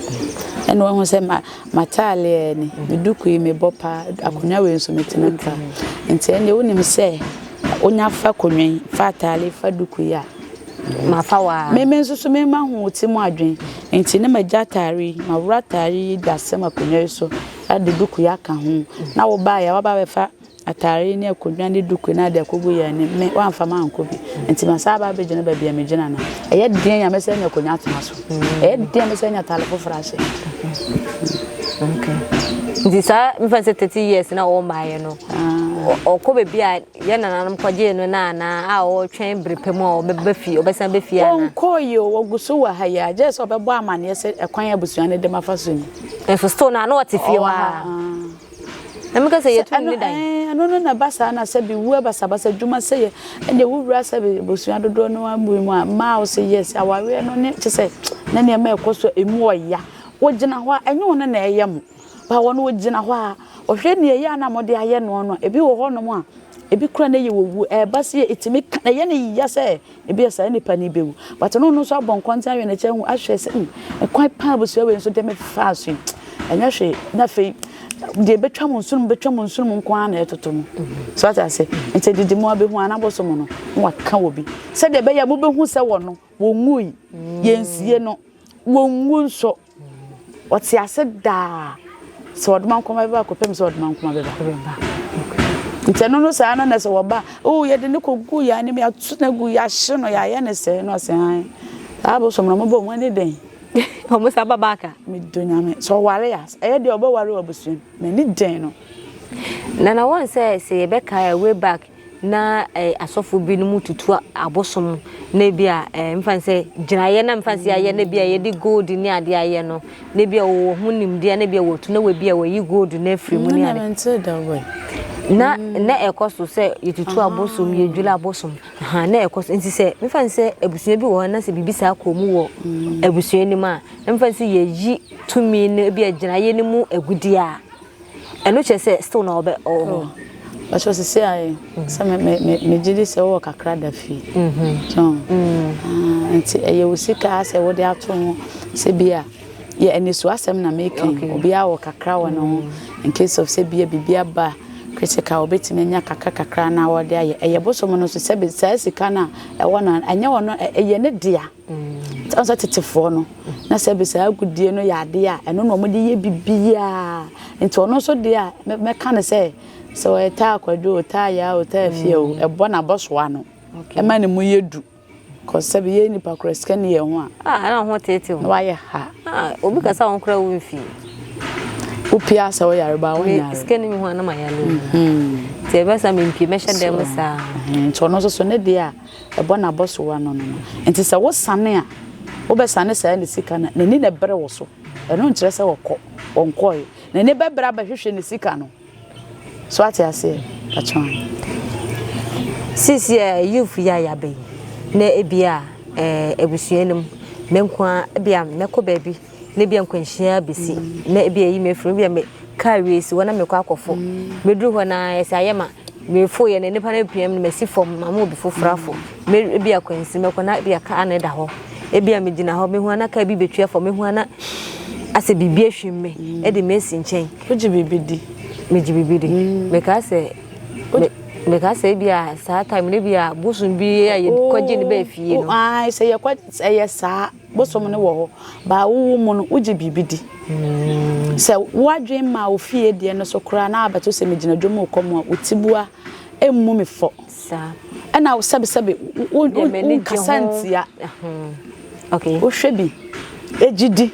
Ɛna wahu sɛ ma m'ataaleɛ ni, me duku yi mebɔ paa, akonnwa wei nso metena mu paa. Nti ɛndeɛ wonim sɛ wonya fa akonnwa yi, fa ataale yi, fa duku yi a, Mafa wo ara. Me me nso so me mahu wo ti mu adwene. Nti ne magya ataare yi, maworo ataare yi de asɛm akonnwa yi so de duku yi aka ho. Na wobaeɛ a, woaba abɛfa ataare yi ne akonnwa ne duku yi na ade akɔgu yɛn anim. Me, woamfa mankɔ bi. Nti masan aba abɛgyina baabi a megyina no. Ɛyɛ den a mɛsan anya akonnwa atena so. Ɛyɛ den a mɛsan anya ataare foforɔ ahyɛ. Okay. Nti saa mfa sɛ 30 years na ɔmmaeɛ no, ɔkɔ baabi a Yɛn nananom kɔgyee no no anaa a ɔretwɛn bere pa mu a ɔbɛba fie, ɔbɛsan aba fie anaa? Ɔnkɔeɛ o, ɔgu so wɔ ha yi ara, gyɛ sɛ ɔbɛbɔ amanneɛ sɛ ɛkwan a abusua no de ma fa so ni. Nso still no a na ɔte fie hɔ ara. Na meka sɛ yɛtu ne dan. Ɛno no na ɛba saa na sɛbi wu abasabasa adwuma sɛ yɛ ɛnna wo wura sɛbi abusua dodoɔ no abu mu a mmaa a wɔsɛ yes awareɛ no ne kyɛ sɛ na nneɛma ɛkɔ so emu ɔya wogyina hɔ a ɛnyɛ wɔn na ɛyɛ mo. Ba wɔn wɔgyina hɔ a, wɔhwɛ nea ɛyɛ a na wɔde ayɛ noɔ no a, ebi wɔ hɔnom a, ebi kora na ɛyɛ wɔwu. Ɛba sɛ ɛtumi ka, ɛyɛ no ya sɛ ebi a saa nipa no bɛwu. But no ɔno nso abɔ nkɔnten ahwɛ n'akyi ahu ahwɛ sɛ hmm, ɛkwan paa abusua wei nso de me faa so yi, ɛnyɛ hwee. Na afei deɛ ɛbɛtwa mo nsono mu bɛtwa mo nsono mu nko ara na ɛtoto mo. So ate ase? Nti didi mu abɛhu anabosom no na waka wɔ bi. Sɛdeɛ ɛbɛyɛ a mobɛhu sɛ wɔ no, wɔnwui, yɛnsie no, wɔnwu nso. Ɔte ase daa. Sɛ ɔdomankoma bɛba kɔpem sɛ ɔdomankoma bɛba. Nti ɛno no saa no na sɛ wɔba oh yɛde no kɔgu yɛn anim yɛato no agu yɛahye no yɛayɛ no sɛɛ na ɔsɛ an saa abosom no wɔbɔ wɔn ani den. Wɔn sa ba back a. Medɔ Nyame sɛ ɔware a ɛyɛ deɛ ɔbɛware wɔ abusua mu n'ani den no. Nana wɔn sɛ sɛ yɛbɛkae a way back na asɔfo binom tutu abosom na ebi a mfa sɛ gyinaeɛ na mfa sɛ ayɛ na ebi a yɛde gold ne adeɛ ayɛ no na ebi a wɔwɔ ho nimdeɛ na ebi a wɔtu na wɔbi a wɔyi gold no afiri mu ne ade na na ɛkɔ so sɛ yɛtutu abosom yɛdwiri abosom ha na ɛkɔ so nti sɛ mfa sɛ abusua bi wɔ hɔ na sɛ biribi saa kɔ mu wɔ abusua no mu a mfa sɛ yɛyi tumi no ebi a gyinaeɛ no mu agudeɛ a Ɛno kyerɛ sɛ still na ɔbɛ ɔwɔ hɔ. Oh. Ɔsɛ sisi ayɛ sɛ me me me me gye di sɛ wowɔ kakra da fie. So ah, nti ɛyɛ wo sika sɛ wode ato ho sɛ bi a yɛ aniso asɛm na meka yi. Obiara wɔ kakra wɔ ne ho in case of sɛ bi a biribi aba critical obetumi anya kakra kakra na wɔde ayɛ. Ɛyɛ bosom no nso sɛ saa sika no a ɛwɔ no ɛnyɛ ɔno ɛyɛ ne dea. Nti ɔn sɛ tetefoɔ no na sɛ bi saa agodie no yɛ adeɛ a ɛno na wɔde yɛ bibiaa nti ɔno nso deɛ a mɛka no sɛ sɛ ɔyɛ taa kwadwo o taa yaa o taa fie o ɛbɔ n'abɔsoa no ɛma ne mu yɛ du kɔ sɛ bi yɛ nipa kora sika ni yɛ ho a ah ɛna ho tete na wayɛ ha ah obi kasa wɔn kora wo mfie wopia sɛ woyare ba wonyare sika ni mi ho a na ma yare nti ɛbɛsa mempie mɛhyɛ dɛm saa nti ɔno nso so ne deɛ a ɛbɔ n'abɔsoɔ ano no no. Nti sɛ wosane a, wobɛsane saa ne sika no a, n'ani na ɛbere wo so. Ɛno nkyerɛ sɛ ɔkɔ, ɔnkɔe. N'ani bɛbere abɛhwehwɛ ne sika no. So ate aseɛ? Pakyɛ. Seesei a youth yi a yɛaba yi, na ebia eh, abusua no mu, me nko ara, ebia mɛkɔ baabi na ebia nkwanhyia abɛsi, na ebia ayi me afiri mu, ebia me kaa wie si hɔ na mekɔ akɔfo. Mɛduru hɔ na ɛsɛ ayɛ ma merefoyɛ na nipa no apia me na masi fam ma obi foforɔ afo. Me ebi akwansi mɛkɔ na ebi kaa no da hɔ. Ebi a megyina hɔ mehu ana kaa bi bɛtwi afa mehu ana asɛ biribi ahwim me ɛde me asi nkyɛn. Wogye biribi di? Megye biribi di. Mekaa sɛ mekaa sɛ ebi a saa time no ebi a bosom bi a yɛkɔgye no bɛɛ fie no. Sɛ yɛkɔ ɛyɛ saa. Bosom no wɔ hɔ, but wo wo mu no, wogye biribi di. Sɛ w'adwene maa wo fie deɛ no so koraa na abɛto sɛ megyina dwom rekɔ mu a, wo tiboa mmu me fɔ. Ɛna sɛbesɛbe wonkasa ntia. Wohwɛ bi, gye di.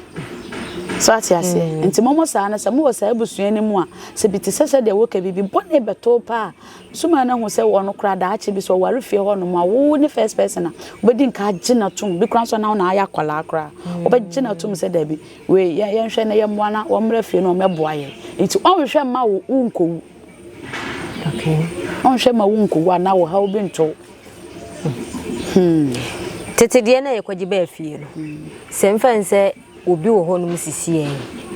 So ate aseɛ? Nti mommɔ saa no sɛ mowɔ saa abusua no mu a, sɛ bi te sɛ sɛdeɛ woka biribi bɔne bɛto wo paa a, Soma no ahu sɛ ɔno koraa daakye bi sɛ ɔware fie hɔ nom a wo ne first person a wobɛdi nka agye no atom bi koraa nso na wo na ayɛ akwadaa koraa wobɛgye no atom sɛ dabi wei yɛnhwɛ na yɛmmoa na wɔmmra fie no wɔmmɛboa yɛn nti ɔnhwɛ mma wo wonkɔwu ɔnhwɛ ma wo nkɔwu anaa wo haw bi nto hmm. Tete deɛ na yɛkɔgye baa fie no sɛ mfa nsɛ Obi wɔ hɔnom sisiɛ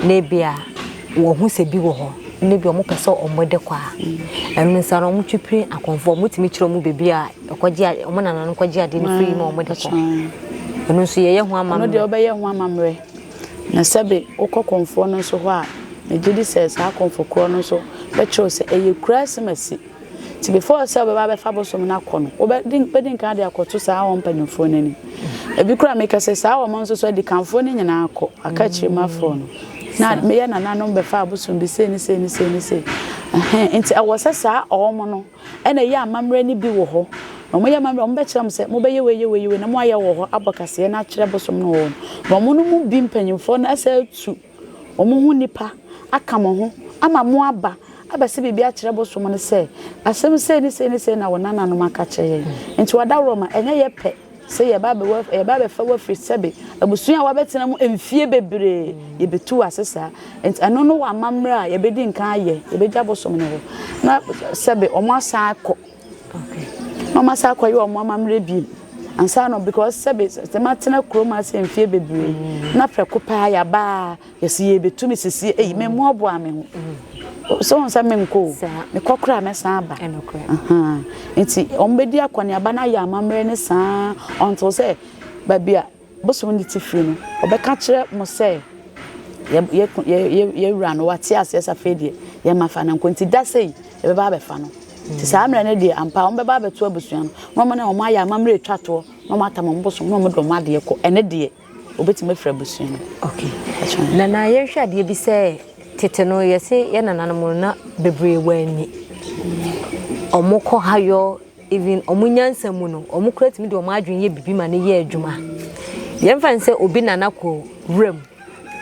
na ebia wɔhu sɛ bi wɔ hɔ na ebia wɔpɛ sɛ wɔde kɔ a, ɛno nsa no wɔtwe pini akɔmfoɔ, wɔtumi kyerɛ wɔn baabi a ɛkɔgye wɔn nananom kɔgye adeɛ no firi ma wɔde kɔ. Ɛno nso yɛyɛ ho amammerɛ. Ɛno deɛ wobɛyɛ ho amammerɛ. Na sɛbe wokɔ kɔmfoɔ no nso hɔ a, megye di sɛ saa kɔmfo korɔ no nso bɛkyerɛ wo sɛ ɛyɛ kura asimasi. Nti before sɛ wobɛba abɛfa bosom no akɔ no, wobɛdi bɛdi nkan de akɔto saa wɔn mpanyinfoɔ no anim. Ebi koraa meka sɛ saa wɔn nso so adikanfoɔ no nyinaa kɔ, aka akyirimafoɔ no. Na meyɛ nananom bɛfa abosom bi sei ne sei ne sei ne sei. Ɛhɛn, nti ɛwɔ sɛ saa wɔn no ɛna ɛyɛ amammerɛ no bi wɔ hɔ. Na wɔyɛ amammerɛ a, wɔbɛkyerɛ mo sɛ mobɛyɛ wei, yɛ wei, yɛ wei na moayɛ wɔ hɔ abɔ kaseɛ no akyerɛ bosom no wɔ hɔ no. Na wɔn no mu bi mpanyinfoɔ no asɛ atu wɔn ho nnipa aka mo ho ama moaba abɛse biribi akyerɛ bosom no sɛ, Asɛm sei ne sei ne sei na wo nananom aka akyerɛ yɛn. Enti w'adaworoma, ɛnyɛ yɛ pɛ sɛ yɛba abɛwo, yɛba abɛfa wo afiri sɛbe abusua a woabɛtena mu mfie bebree, yɛbɛtu wo ase saa. Enti ɛno no wɔ amammerɛ a yɛbɛdi nkan ayɛ, yɛbɛgya bosom no hɔ, na sɛbe wɔn asan akɔ. Na wɔn asan akɔyɛ wɔn amammerɛ bio ansa na because sɛbe sɛ matena kurom ase mfie bebree na prɛko paa yɛaba a yɛsi yɛbɛtu me sisi eyi me mmoaboa me ho sɛ wɔn sɛ menkɔ o mekɔ koraa mɛsan aba nti wɔn bɛdi akɔneaba no ayɛ amammerɛ ne saa until sɛ baabi a Bosom no te firi no, ɔbɛka akyerɛ mo sɛ, Yɛ, yɛ, yɛ, yɛ wura no, wate aseɛ sɛ afei deɛ yɛma fa no nkɔ, nti da sei yɛbɛba abɛfa no. Nti saa mmerɛ no deɛ, ampa wɔbɛba abɛto abusua no, na wɔn ne wɔn ayɛ amammerɛ atwa toɔ, na wɔn atam wɔn bosom, na wɔn de wɔn adeɛ kɔ. Ɛno deɛ, wɔbɛtumi afiri abusua no mu. Okay. Nana, yɛnhwɛ adeɛ bi sɛ tete no yɛse yɛ nananom no na bebree wɔ ani. Wɔkɔ hayɔ Even wɔn nyansa mu no, wɔn koraa tumi de wɔn adwene yɛ biribi ma no yɛ adwuma. Yɛmfa no sɛ obi nana kɔ wuram,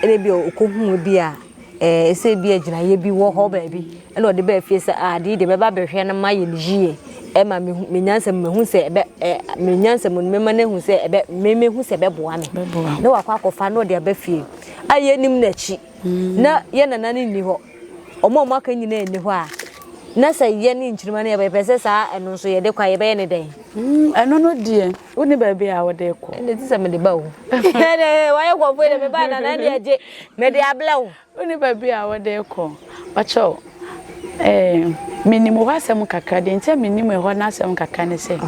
ɛna ebi a ɔkɔhuu bi a ɛɛ sɛ ebi agyinaeɛ bi wɔ hɔ baabi, ɛna ɔde baa fie sɛ ah adeɛ yi deɛ mɛba abɛhwɛ na mayɛ no yie. Ɛma mehu me nyansa mu mehu sɛ ɛbɛ ɛɛ me nyansa mu no mɛma no ahu sɛ ɛbɛ me mehu sɛ ɛbɛboa me. Na wakɔ akɔfa na ɔde aba fie a yɛnnim n'akyi. Na yɛn nana no nni hɔ. Wɔn a wɔaka nyinaa nni hɔ a, na sɛ yɛne nkyirimma no yɛpɛ sɛ saa ɛno nso yɛde kɔ a, yɛbɛyɛ ne dɛn? Mm, ɛno no deɛ, wonni baabi a wode kɔ. Ɛnde te sɛ mede ba o. Wayɛ kɔmfo yi de meba na na ɛde agye, mede ablɛ wo. Wonni baabi a wode kɔ. Pakyɛw, eh, Menim hɔ asɛm kakra. Deɛ nti a menim ɛhɔ no asɛm kakra ne sɛ,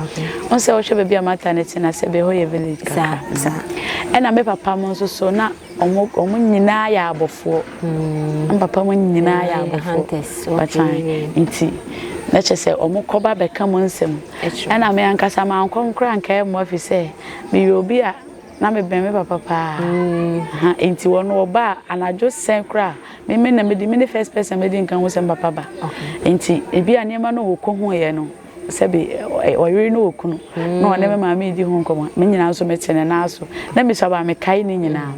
wo sɛ wohwɛ baabi a Martha no te na sɛ bɛ hɔ yɛ village kakra. Ɛna me papa mo nso so na ɔmo ɔmo nyinaa yɛ abɔfoɔ. Me papa mo nyinaa yɛ abɔfoɔ. Batan nti na kyerɛ sɛ ɔmo kɔba bɛka mo nsɛm. Ɛna me ankasa mankɔ koraa nkae mmoa fi sɛ meyɛ obi a Na me bɛn me papa paa aha nti wɔn ɔba a anadwo sɛn koraa me me na medi me ne first person medi nka ho sɛ me papa ba nti ebi a nneɛma no wɔkɔ hu yɛ no sɛbi ɔyere no okunu na ɔne me maame di ho nkɔmɔ me nyinaa nso mete ne nan so na me sɔ ba mekae ne nyinaa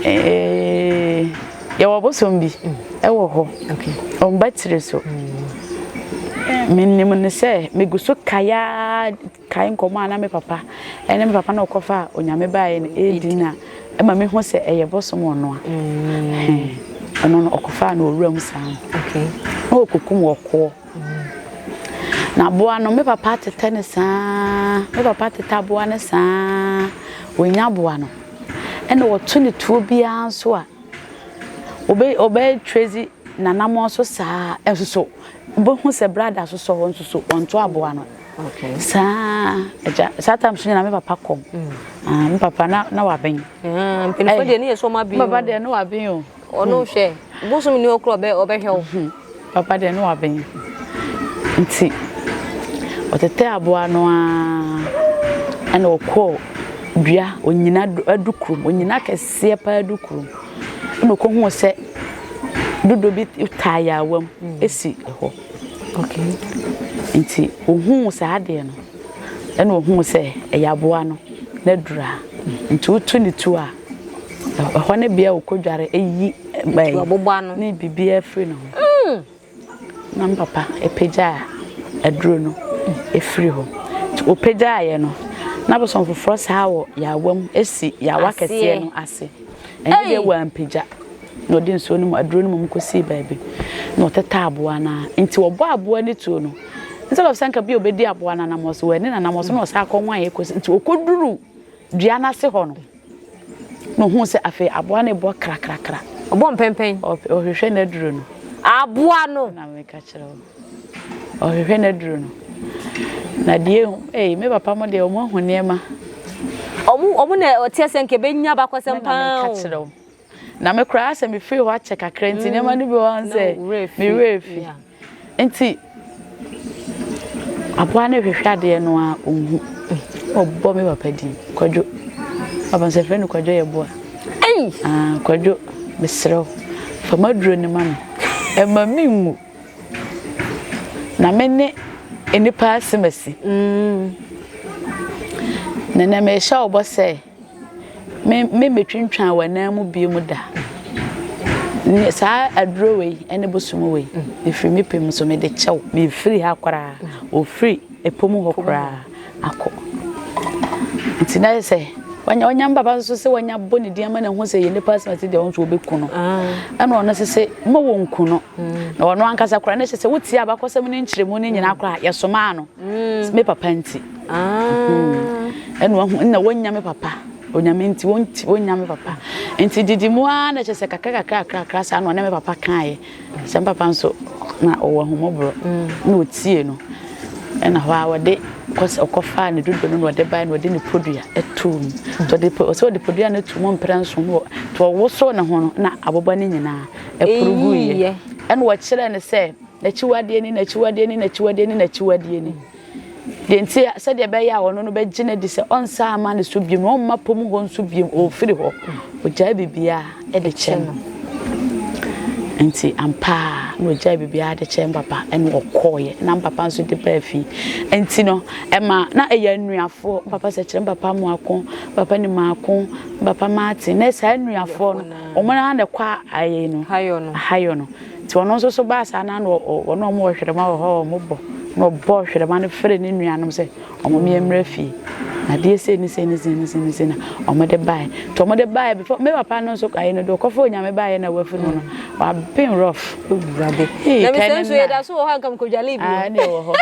ee yɛwɔ bosom bi ɛwɔ hɔ ɔmba tiri so menim ne sɛ megu so kae Kae nkɔmmɔ a na me papa ne me papa na ɔkɔfaa Onyame baeɛ no redi no a, ɛma mehu sɛ ɛyɛ bosom ɔno a. Ɔno no ɔkɔfaa no owura mu saa no. Na ɔkɔkum ɔkoɔ. Na aboa no, me papa atetɛ no saa, me papa atetɛ aboa no saa, wɔnya aboa no. Ɛna wɔto ne tuo biara nso a, ɔbɛ ɔbɛ trace n'anammɔn so saa nso so wobɛhu sɛ brada so sɔ hɔ nso so ɔnto aboa no. Saa agya saa time so nyina me papa kɔm. Mm. Ah, me papa na na waben. Ah, mpanyinfoɔ deɛ ne yɛ so ɔma bi. Papa deɛ ne waben o. Ɔno hwɛ bosom ni okura ɔbɛ ɔbɛhwɛ wo. Hmm. Papa deɛ ne waben. Nti ɔtetɛ aboa no ara ɛna ɔkɔɔ dua onyina adu kurom onyina kɛseɛ paa adu kurom ɛna ɔkɔhuu sɛ dodo bi taa yaawa mu esi hɔ. Okay. Nti ohuu saa adeɛ no, ɛna ohuu sɛ ɛyɛ aboa no n'adura. Nti wotu ne tuo a, ɛhɔ ne bea a ɔkɔdware yi ne biribiara firi ne ho. Mm. Na me papa pagyaa aduro no firi hɔ. Nti ɔpagyaeɛ no, na bosom foforɔ saa wɔ yaawa mu si yaawa kɛseɛ no ase. Ɛno deɛ wampagya. Na ɔde nsuo no mu aduro no mmom kɔsii baabi na ɔtetɛ aboa no ara. Nti ɔbɔ aboa no tuo no, instead of sɛ nka bi a ɔbɛdi aboa no anammɔn so, wanni n'anammɔn so na ɔsan kɔnwaeɛ kɔsi. Nti ɔkɔduru dua no ase hɔ no, na ɔhuu sɛ afei aboa no rebɔ krakrakra. Ɔbɔ mpɛmpɛn. Ɔhwehwɛ n'aduro no. Aboa no. Na meka kyerɛ wo. Ɔhwehwɛ n'aduro no. Na deɛ ehu, ei, me papa mo deɛ wɔn ahu nneɛma. Ɔmo ɔmo na ɔteɛ sɛ nka ebenya abakɔsɛm paa o. Na meka kyerɛ wo. Na me koraa sɛ mefiri hɔ akyɛ kakra nti nneɛma no bi wɔ hɔ sɛ me werɛ fi. Nti aboa no hwehwɛ adeɛ no a ɔnhu. Ɔbɔ me papa din, Kwadwo. Papa sɛ frɛ no Kwadwo yɛ boa. Ah, Kwadwo, mesrɛ wo, fa m'aduro no ma me. Ɛma menwu. Na me ne nnipa asemasi. Mm. Na na mehyɛ wo bɔ sɛ me memmɛtwintwan w'anan mu bio mu da. Ne saa aduro wei ne bosom wei, mefiri me pɛ mu so mede kyɛ wo. Mefiri ha koraa, ɔfiri ɛpɔ mu hɔ koraa akɔ. Nti na yɛ sɛ wanya wanya mbaba nso sɛ wanya bɔ ne din ama na ho sɛ yɛ nipa asɛm ati deɛ ɔno nso ɔbɛku no. Ɛna ɔno nso sɛ ma wɔnku no. Na ɔno ankasa koraa na kyerɛ sɛ wotie abakɔsɛm ne nkyerɛmu no nyinaa koraa yɛsomaa no. Me papa nti. Ɛna wahu ɛna wɔnya me papa onyame nti wɔnti wɔnya me papa nti didi mu ara na kyerɛ sɛ kakra kakra kakra kakra saa na ɔne me papa kaeɛ sɛ me papa nso na ɔwɔ ahummɔborɔ na ɔtie no ɛna hɔ a wɔde kɔsɛ ɔkɔfaa ne dodo no na ɔde bae na ɔde ne podua too mu nti ɔde ɔsɛ ɔde podua no too mu mprɛ nson wɔ nti ɔwosoo ne ho no na aboba no nyinaa ɛporo guiɛ ɛna ɔkyerɛɛ no sɛ n'akyiwadeɛ ni n'akyiwadeɛ ni n'akyiwadeɛ ni n'akyiwadeɛ ni. Deɛ nti a, sɛdeɛ ɛbɛyɛ a ɔno no bɛgye no adi sɛ ɔnsan mma ne so biom, na ɔmma pɔ mu hɔ nso biom, ɔfiri hɔ. Ɔgyae biribiara de kyɛ no. Nti ampa ara na ɔgyae biribiara de kyɛ mpapa ɛna ɔkɔɔeɛ na mpapa nso de baa fie. Nti no, ɛma na ɛyɛ anuafoɔ. Mpapa sɛ kyerɛ mpapa Amoako, mpapa Nimaako, mpapa Martin. Na saa anuafoɔ no, wɔn ara na ɛkɔ ayɛ no, ahayɔ no. Nti ɔno nso so baa saa na na ɔne wɔn wɔ hwerɛma wɔ hɔ a wɔbɔ na ɔbɔ hwerɛma no frɛ ne nuanom sɛ wɔn mmea mmra fie na adeɛ sei ne sei ne sei ne sei ne sei na wɔde baeɛ nti wɔde baeɛ before me papa no nso ayɛ no de ɔkɔfa onyame baeɛ na wafiri mu no waben rough. Owurade na mesɛ nso yɛda so wɔ hɔ anka mekɔdwale bi o. Ɛne wɔ hɔ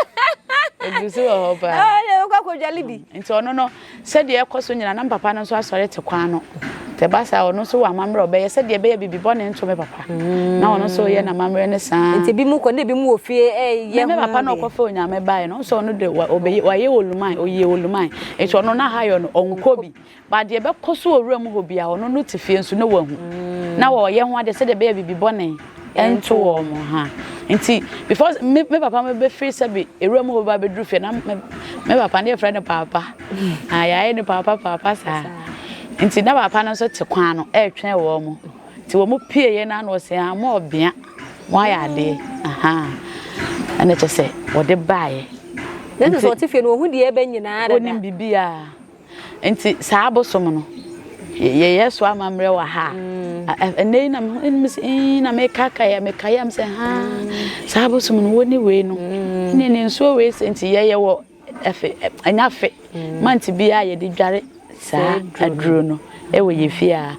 ɛgu so wɔ hɔ paa. Ɛne wokɔ akɔdwale bi. Nti ɔno no Sɛdeɛ ɛkɔ so nyinaa, na me papa no nso asɔre te kwan ano. Nti ɛba saa ɔno nso wɔ amammerɛ a ɔbɛyɛ sɛdeɛ ɛbɛyɛ biribi bɔne nto me papa. Na ɔno nso yɛ n'amammerɛ no saa. Nti ebi mu kɔ na ebi mu wɔ fie ɛyɛ ho. Me papa na ɔkɔfa onyame baeɛ no, ɔno ɔno de ɔbɛyɛ wayɛ oluman, ɔyɛ oluman. Nti ɔno na ha yɔ no ɔnkɔ bi. But deɛ ɛbɛkɔ so wɔ wuram hɔ biara ɔno no te fie nso na wahu. Na wɔyɛ ho adeɛ sɛdeɛ ɛbɛyɛ biribi bɔne nto wɔn ha. Nti before me me papa me bɛfiri sɛbi ewuram hɔ ba bɛduru fie na me me papa ne yɛfrɛ no paapa. Ah yɛayɛ no paapa paapa saa. Nti na papa no nso te kwan no ɛretwɛn wɔn. Nti wɔn pieeɛ no ano ɔsɛ ah mo ɔbea mo ayɛ adeɛ ahaa ɛna kyɛ sɛ wɔde baeɛ. Na sɛ ɔte fie no ɔhu deɛ ɛbɛ nyinaa dada. Ɔnim biribiara. Nti saa abosom no yɛyɛ so amammerɛ wɔ ha a ɛnɛ yi na mehu na mekakae a mekae am sɛ ha saa abosom no wɔne wei no ne ne nsuo wei sɛ nti yɛyɛ wɔ ɛfe ɛnyɛ afe mante biara yɛde dware saa aduro no ɛwɔ yɛ fie a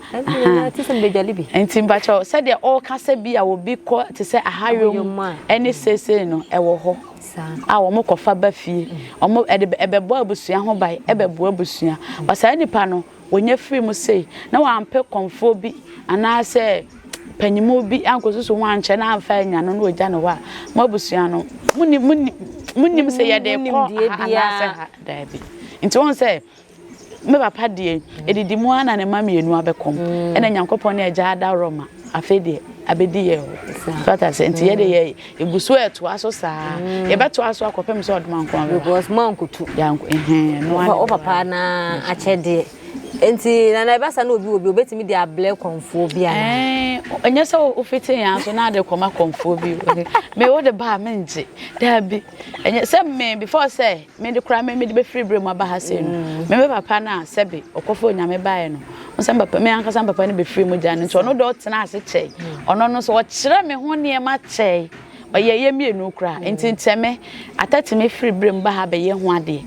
nti mpakyɛw sɛdeɛ ɔreka sɛ bi a obi kɔ te sɛ ahayom ɛne seesei no ɛwɔ hɔ a wɔn kɔfa ba fie wɔn ɛde ɛbɛbɔ abusua ho ban ɛbɛboa abusua ba saa nipa no wɔnya firi mu sei na wɔampɛ kɔnfoɔ bi anaasɛ panyimu bi ankɔsusu ho ankyɛ na amfa anya no na wɔgya no hɔ a mo abusua no munim munim munim sɛ yɛde kɔ ha anaasɛ ha daabi nti wɔn sɛ Me papa deɛ, ɛdidi mu ara na ne mma mmienu abɛkɔm. Mm. Ɛna Nyankopɔn ne agya adaworɔ ma afei deɛ abɛdi yɛ hɔ. So ata sɛ nti yɛde yɛ egu so ɛtoa so saa. Mm. Yɛbɛtoa so akɔpem sɛ ɔdoma nko abɛba. Because mo ankotu. Yanko ɛhɛn no ara. Wo papa na akyɛdeɛ. Nti na na ɛbɛsa na obi wɔ bi obetumi de ablɛ kɔnfoɔ bi ana. Ɛɛ ɛnyɛ sɛ wofete yɛn so na ade kɔma kɔnfoɔ bi. Me wo de ba a mengye. Daabi. Ɛnyɛ sɛ me before sɛ me de koraa me mede bɛfiri berɛ mu aba ha sei no mm. me me papa no a sɛbe ɔkɔfa onyame baeɛ no wo sɛ papa me ankasa papa no bɛfiri mu gya no nti ɔno deɛ ɔtena ase kyɛe mm. ɔno no so ɔkyerɛ me ho nneɛma kyɛe ɔyɛ yɛ mmienu koraa mm. nti nkyɛ me atatumi firi berɛ mu ba ha bɛyɛ ho adeɛ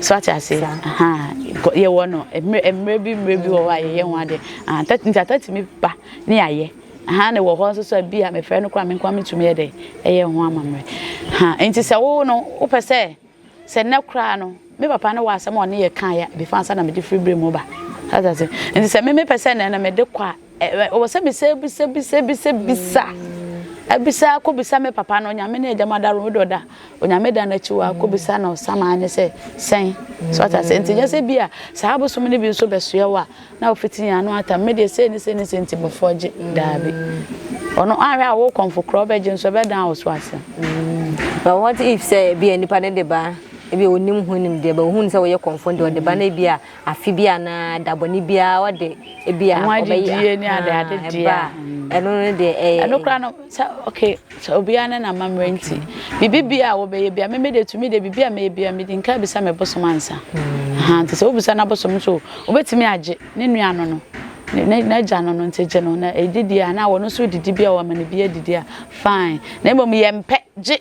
so ate ase yɛwɔ no mmerɛ bi mmerɛ bi wɔ hɔ a yɛyɛ ho adeɛ nti atatumi ba ne yɛayɛ Ahaa na wɔ hɔ nso so a bi a mefrɛ no koraa me nkoa metumi yɛ dɛ ɛyɛ ho amammerɛ. Ha nti sɛ wo no wopɛ sɛ sɛ nnɛ koraa no me papa no wɔ asɛm a ɔne yɛ kaeɛ before ansa na mede firi berɛ mu ba. Ate ase? Nti sɛ me mepɛ sɛ nnɛ no mede kɔ a ɛwɔ sɛ mesɛ bisa bisa bisa bisa abisa akɔbisa me papa no onyame ne agya madaro wode ɔda onyame da no akyi wɔ akɔbisa no samaa ne sɛ sɛn so ate ase nti nyɛ sɛ bi a saa abosom no bi nso bɛsoɛ wo a Na ofitsi hɛn ano atam, me deɛ sei ne sei ne sei nti bɔfoɔ gye, daabi. Ɔno anhwɛ a wo kɔmfo korɔ ɔbɛgye nso ɛbɛdan wo so asɛm. But what if sɛ ebi a nipa no de ba ebi a onim ho nimdeɛ ba ohun sɛ wɔyɛ kɔmfo deɛ ɔde ba na ebi a afe bi anaa dabɔne biara ɔde ebi a ɔbɛyɛ ne ade ade deɛ a ɛno no deɛ ɛyɛ ɛno koraa no sɛ okay sɛ obiara ne n'amammerɛ nti biribi bia a wɔbɛyɛ bia meme de tumi de biribi a mɛyɛ bia mede nka bisa me bosom ansa mm. nti sɛ wobisa n'abosom nso wobɛtumi agye ne nua no no n'agya no no nti gye no na ɛdidi a na wɔn nso didi bi a wɔama no bi adidi a fine na mmom yɛmpɛ gye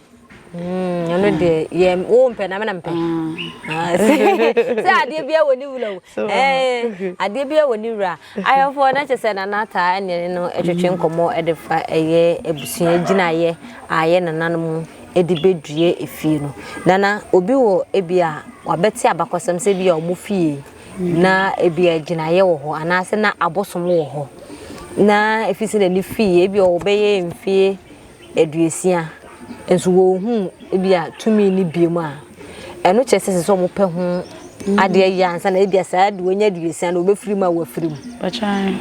mm, ɛno deɛ yɛ wo mpɛ na mena mpɛ ah. Ah, sɛ adeɛ bia wɔ ne wura o eh, adeɛ bia wɔ ne wura Ayɔfoɔ na kyerɛ sɛ Nana taa ne ne no twetwe nkɔmmɔ de fa ɛyɛ abusua gyinaeɛ a yɛ nananom de bɛdue efie no. Nana, obi wɔ ebi a wabɛte abakɔsɛm sɛ ebi a wɔn fie na ebi a gyinaeɛ wɔ hɔ anaasɛ na abosom wɔ hɔ na efi sɛ n'ani fii ebi a ɔbɛyɛ mfie aduosia nso wɔnhuu ebia tumi no biom a, ɛno kyerɛ sɛ ɛsɛ sɛ wɔpɛ ho adeɛ yɛ ansa na ebia saa de wɔnya aduosia no wɔbɛfiri mu a wɔafiri mu. Bàtchai,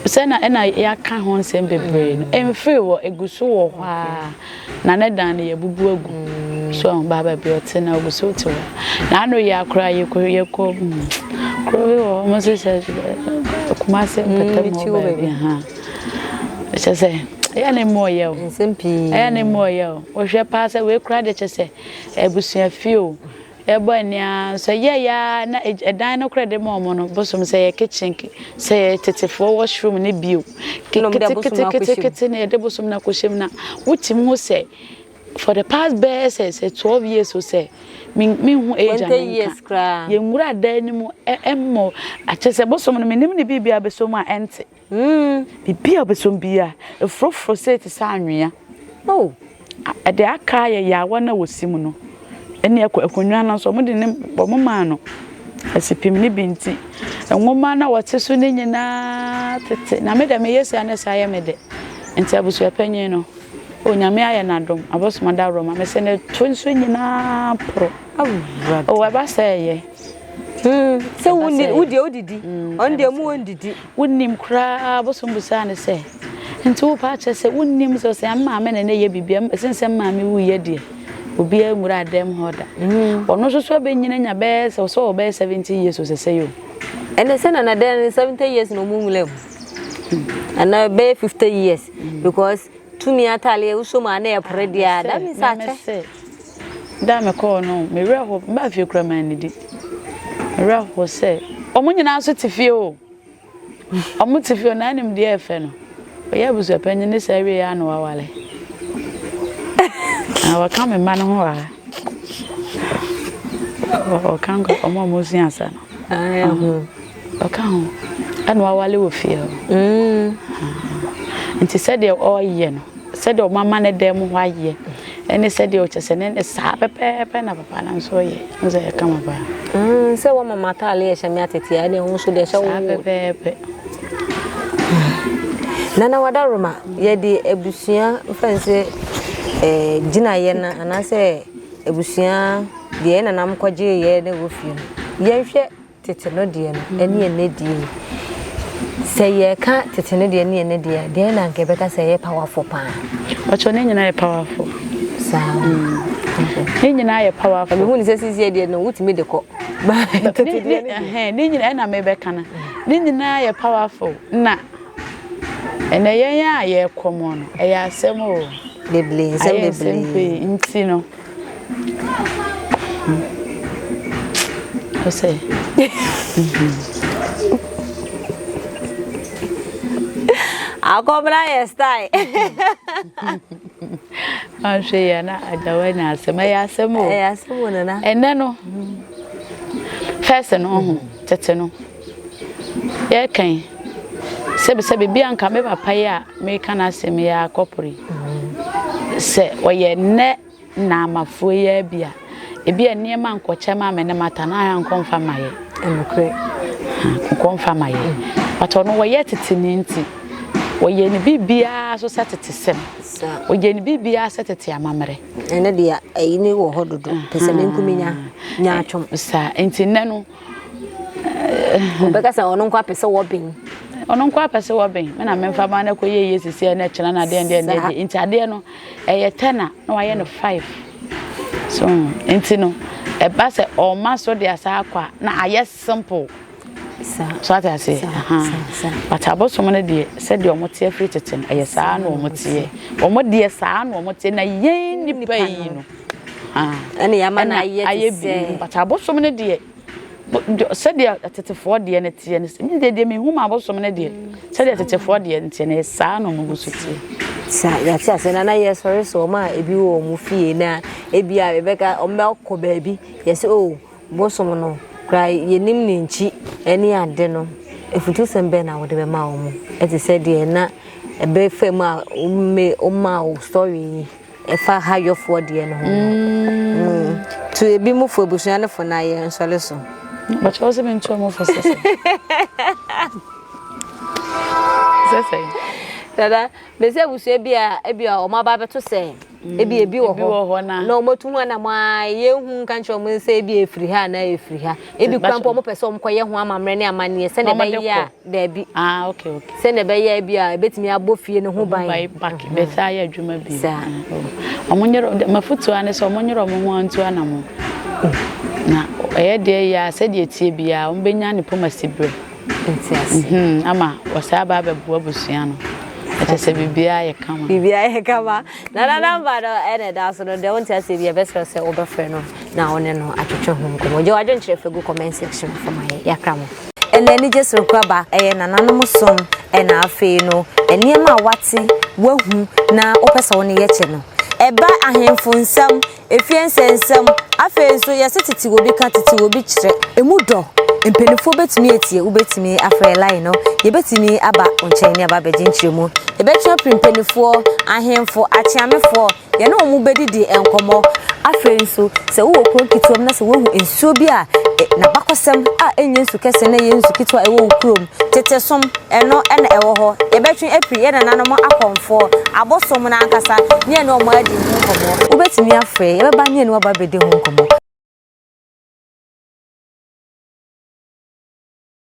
sɛ na ɛna yɛaka ho nsɛm bebree no, ɛmfiri hɔ, ɛgu so wɔ hɔ ara. Na ne dan no yɛabubu agu. Mm. So ɛho baa baabi ɔte na ɔgu so te hɔ. Na ano yɛ akora yɛkɔ yɛkɔ mm, kuro bi wɔ hɔ, wɔn sɛ Kumase mpɛtɛm hɔ baabi ha. Kyerɛ sɛ, ɛyɛ na emu ɔyɛ o. Nsɛm pii. Ɛyɛ na emu ɔyɛ o. Wohwɛ paa sɛ wei koraa deɛ kyerɛ sɛ abusua fie o. Ɛbɔ ani ara nso ɛyɛ ya na ɛdan no koraa de ma wɔn no bosom sɛ yɛ kitchen sɛ yɛ tetefoɔ washroom ne bio. Keteketekete na yɛde bosom no akɔhyɛ mu na wotumi hu sɛ for the past bɛyɛ sɛ sɛ 12 years o sɛ menhu age a menka. Yɛnwura dan no mu ɛmmɔ akyɛ sɛ bosom no menim ne biribi a bɛsɔ mu a ɛnte. Biribi a wobɛsɔ biara, ɛfurofuro sei te sɛ anwea. Oh. Ɛde aka ayɛ yaawa no a wɔsi mu no. Ɛne akonnwa no nso, wɔde ne wɔn maa no. Asipim no bi nti, nwoma na wɔte so no nyinaa tete. Na me deɛ meyɛ sei a na saa yɛ me dɛ. Nti abusuapanyin no, o Nyame ayɛ n'adom, abosom adaworoma, mese ne to nso nyinaa poro. Awurade. O ɛba sɛ ɛyɛ. Hmm, sɛ wonni wo deɛ wodidi, mm, ɔno deɛ mu wɔndidi. Wonnim koraa abosom busaa no sɛ, nti wo paa kyerɛ sɛ wonnim sɛ ɔsɛ maame na ne yɛ biribi, ɛsen sɛ maame wuyɛ deɛ obiara nwura dɛm hɔ da. Mm. Ɔno nso so abɛnyina nya bɛyɛ sɛ ɔsɛ ɔbɛyɛ 70 years ɔsɛsɛ yi o. Ɛnɛ sɛ nana dɛn no 70 years na ɔmu nwura mu. Anaa bɛyɛ 50 years mm. because tumi ataale wosɔ mu a na ɛpere deɛ a that means akyɛ. Da a mekɔɔ no, me werɛ how, mebaa fie koraa mannidi. Me werɛ how sɛ, wɔn nyinaa nso te fie o. Wɔn te fie o, na anim deɛ ɛfɛ no. Ɔyɛ abusuapanyin ne saa wie a na wawale. Na wɔka me mma no ho wɔ ha. Wɔka nkɔ wɔn a wɔsua asa no. Ɔka ho. Ɛna wawale wɔ fie hɔ. Mm. Nti sɛdeɛ ɔreyɛ no, sɛdeɛ ɔmama ne dan mu hɔ ayɛ, ɛne sɛdeɛ ɔkyɛ sɛ ne ne saa pɛpɛɛpɛ na papa no nso yɛ. N sɛ ɛyɛ kama paa. Mm, sɛ wɔma m'ataale yɛ hyɛ me atete a, ɛne ɛho nso deɛ hyɛ wo. Saa pɛpɛɛpɛ. Nana Wadaroma, yɛde abusua mfa nsɛ eh, gyinaeɛ no anaasɛ abusua deɛ yɛn nananom kɔgyeeɛ na ɛwɔ fie no, yɛnhwɛ tete no deɛ no ɛne ɛnɛ deɛ yi. Sɛ yɛka tete no deɛ ne ɛnɛ deɛ a, deɛ na anka yɛbɛka sɛ ɛyɛ powerful paa. Ɔkyɛ ne nyinaa yɛ powerful. Saa. Mm. Ne nyinaa yɛ powerful. Mehu ne sɛ sisi deɛ no wotumi de kɔ. Tete deɛ ne deɛ. Ne nyinaa ɛna mebɛka no. Ne nyinaa yɛ powerful na ɛnɛ yɛn a yɛkɔ mu no ɛyɛ asɛm o. Bebree nsɛm bebree. Ayɛ nsɛm pii nti no. Ɔsɛ. Akɔmra yɛ style. Ahwɛ yɛ na agya wanya asɛm ɛyɛ asɛm o. Ɛyɛ asɛm o nana. Ɛnɛ no fɛs no ho tete no yɛkɛn sɛbisɛbi bi anka me papa yi a meka n'asɛm yi akɔpore yi sɛ ɔyɛ nnɛ Naamafoɔ yi ara bi a, ebi a nneɛma nkɔkyɛ ma me ne mata na ayɛ nkɔ mfa ma yɛ. Ɛnokorɛ. Nkɔ mfa ma yɛ. But ɔno wɔyɛ tete ne nti, wɔyɛ ne biribiara so sɛ tete sɛm. Wɔyɛ ne biribiara sɛ tete amammerɛ. Ɛno deɛ ɛyi ne wɔ hɔ dodo. Pɛ sɛ me nko menya nyaatwom. Saa nti nnɛ no. Ɔbɛka sɛ ɔno nko apɛ sɛ wɔben. Ɔno nko apɛ sɛ wɔben. Me na memfa ma no kɔyɛ yie sisi ɛna kyena na adeɛ deɛ deɛ nti adeɛ no ɛyɛ tɛn a na wayɛ no five so nti no ɛba sɛ ɔma so de asa akɔ a na ayɛ simple so ate ase but abosom no deɛ sɛdeɛ ɔmo teɛ firi tete no ɛyɛ saa na ɔmo teɛ ɔmo deɛ saa na ɔmo teɛ na yɛn nipa yi no ɛna yɛama no ayɛ te sɛ but abosom no deɛ Sɛdeɛ tetefoɔ deɛ no teɛ no, me deɛ deɛ mehu ma abosom no deɛ, sɛdeɛ tetefoɔ deɛ no teɛ no, saa na wɔn gu so teɛ. Sa yɛate ase na na yɛsɔre so wɔn a ebi wɔ wɔn fie na ebi a yɛbɛka wɔn bɛkɔ baabi yɛsɛ o oh, bosom no koraa yɛnim ne nkyi ɛne ade no afutusɛm bɛn na wɔde bɛma wɔn ɛte sɛ deɛ na ɛbɛfa mu a wɔma wo story yi. Ɛfa ha yɔfoɔ deɛ no ho no. Mm. Tu ebi mu fo abusua no fo na yɛ nsɔre so. Bàtchɛ wọ́n sẹ́ mi ntu ọmọ fo sẹ́sẹ́. Sẹ́sẹ́. Dada, bɛsɛ abusua bi a ebi a wɔn aba abɛto sɛ mm, ebi ebi wɔ hɔ na wɔn atu ho anam a yɛnhu nka nkyerɛ wɔn sɛ ebi efiri ha anaa efiri ha ebi kura mpo wɔn pɛ sɛ wɔn kɔyɛ ho amammerɛ ne amanneɛ sɛdeɛ ɛbɛyɛ a Daabi. Ah, okay, okay. Sɛnea ɛbɛyɛ bi a ebetumi abɔ fie no ho ban. Ban back mm-hmm. bɛsa ayɛ adwuma bi. Saa. Oh. Ɔmo nyerɛ mafutuo ne sɛ ɔmo nyerɛ ɔmo ho antu anamo. Na ɛyɛ deɛ yɛ a sɛdeɛ tie biara ɔmo bɛnya ne poma si berɛ. Nti ase. Mhm, ama wɔsaa aba abɛboa abusua no. Ɛkyɛ sɛ biribiara yɛ kama. Biribiara yɛ kama. Nana namba no ɛna ɛda so no deɛ wonte aseɛ bi ɛbɛsrɛ sɛ wobɛfrɛ no na wo ne no atwetwe ho nkɔmmɔ. Gye w'adwenkyerɛ fa gu comment section fam ayɛ. Yɛakra mo. Ɛna anigye soronko aba, ɛyɛ nananom som, ɛna afei no nneɛma a woate, woahu na wopɛ sɛ wo ne yɛ kyɛ no. Ɛba ahemfo nsɛm, efie nsɛnsɛm, afei nso yɛse tete obi ka, tete obi kyerɛ. Emu dɔ, mpanimfoɔ bɛtumi atie, wobɛtumi afrɛ line no, yɛbɛtumi aba wo nkyɛn ne aba abɛgye nkyerɛmu. Yɛbɛtwe apiri mpanimfoɔ, ahemfo, akyeamefoɔ, Yɛne wɔn bɛdidi nkɔmmɔ. Afei nso, sɛ wowɔ kuro nketewa mu na sɛ woahu nsuo bi a n'abakɔsɛm. Abakɔsɛm a ɛnyɛ nsu kɛse na ɛyɛ nsu ketewa a ɛwɔ wo kurom, tete som, ɛno na ɛwɔ hɔ. Yɛbɛtwe afiri yɛn nananom akɔmfoɔ, abosom no ankasa, ne yɛne wɔn adi ho nkɔmmɔ. Wobɛtumi afrɛ, yɛbɛba ne yɛne wo aba abɛdi ho nkɔmmɔ.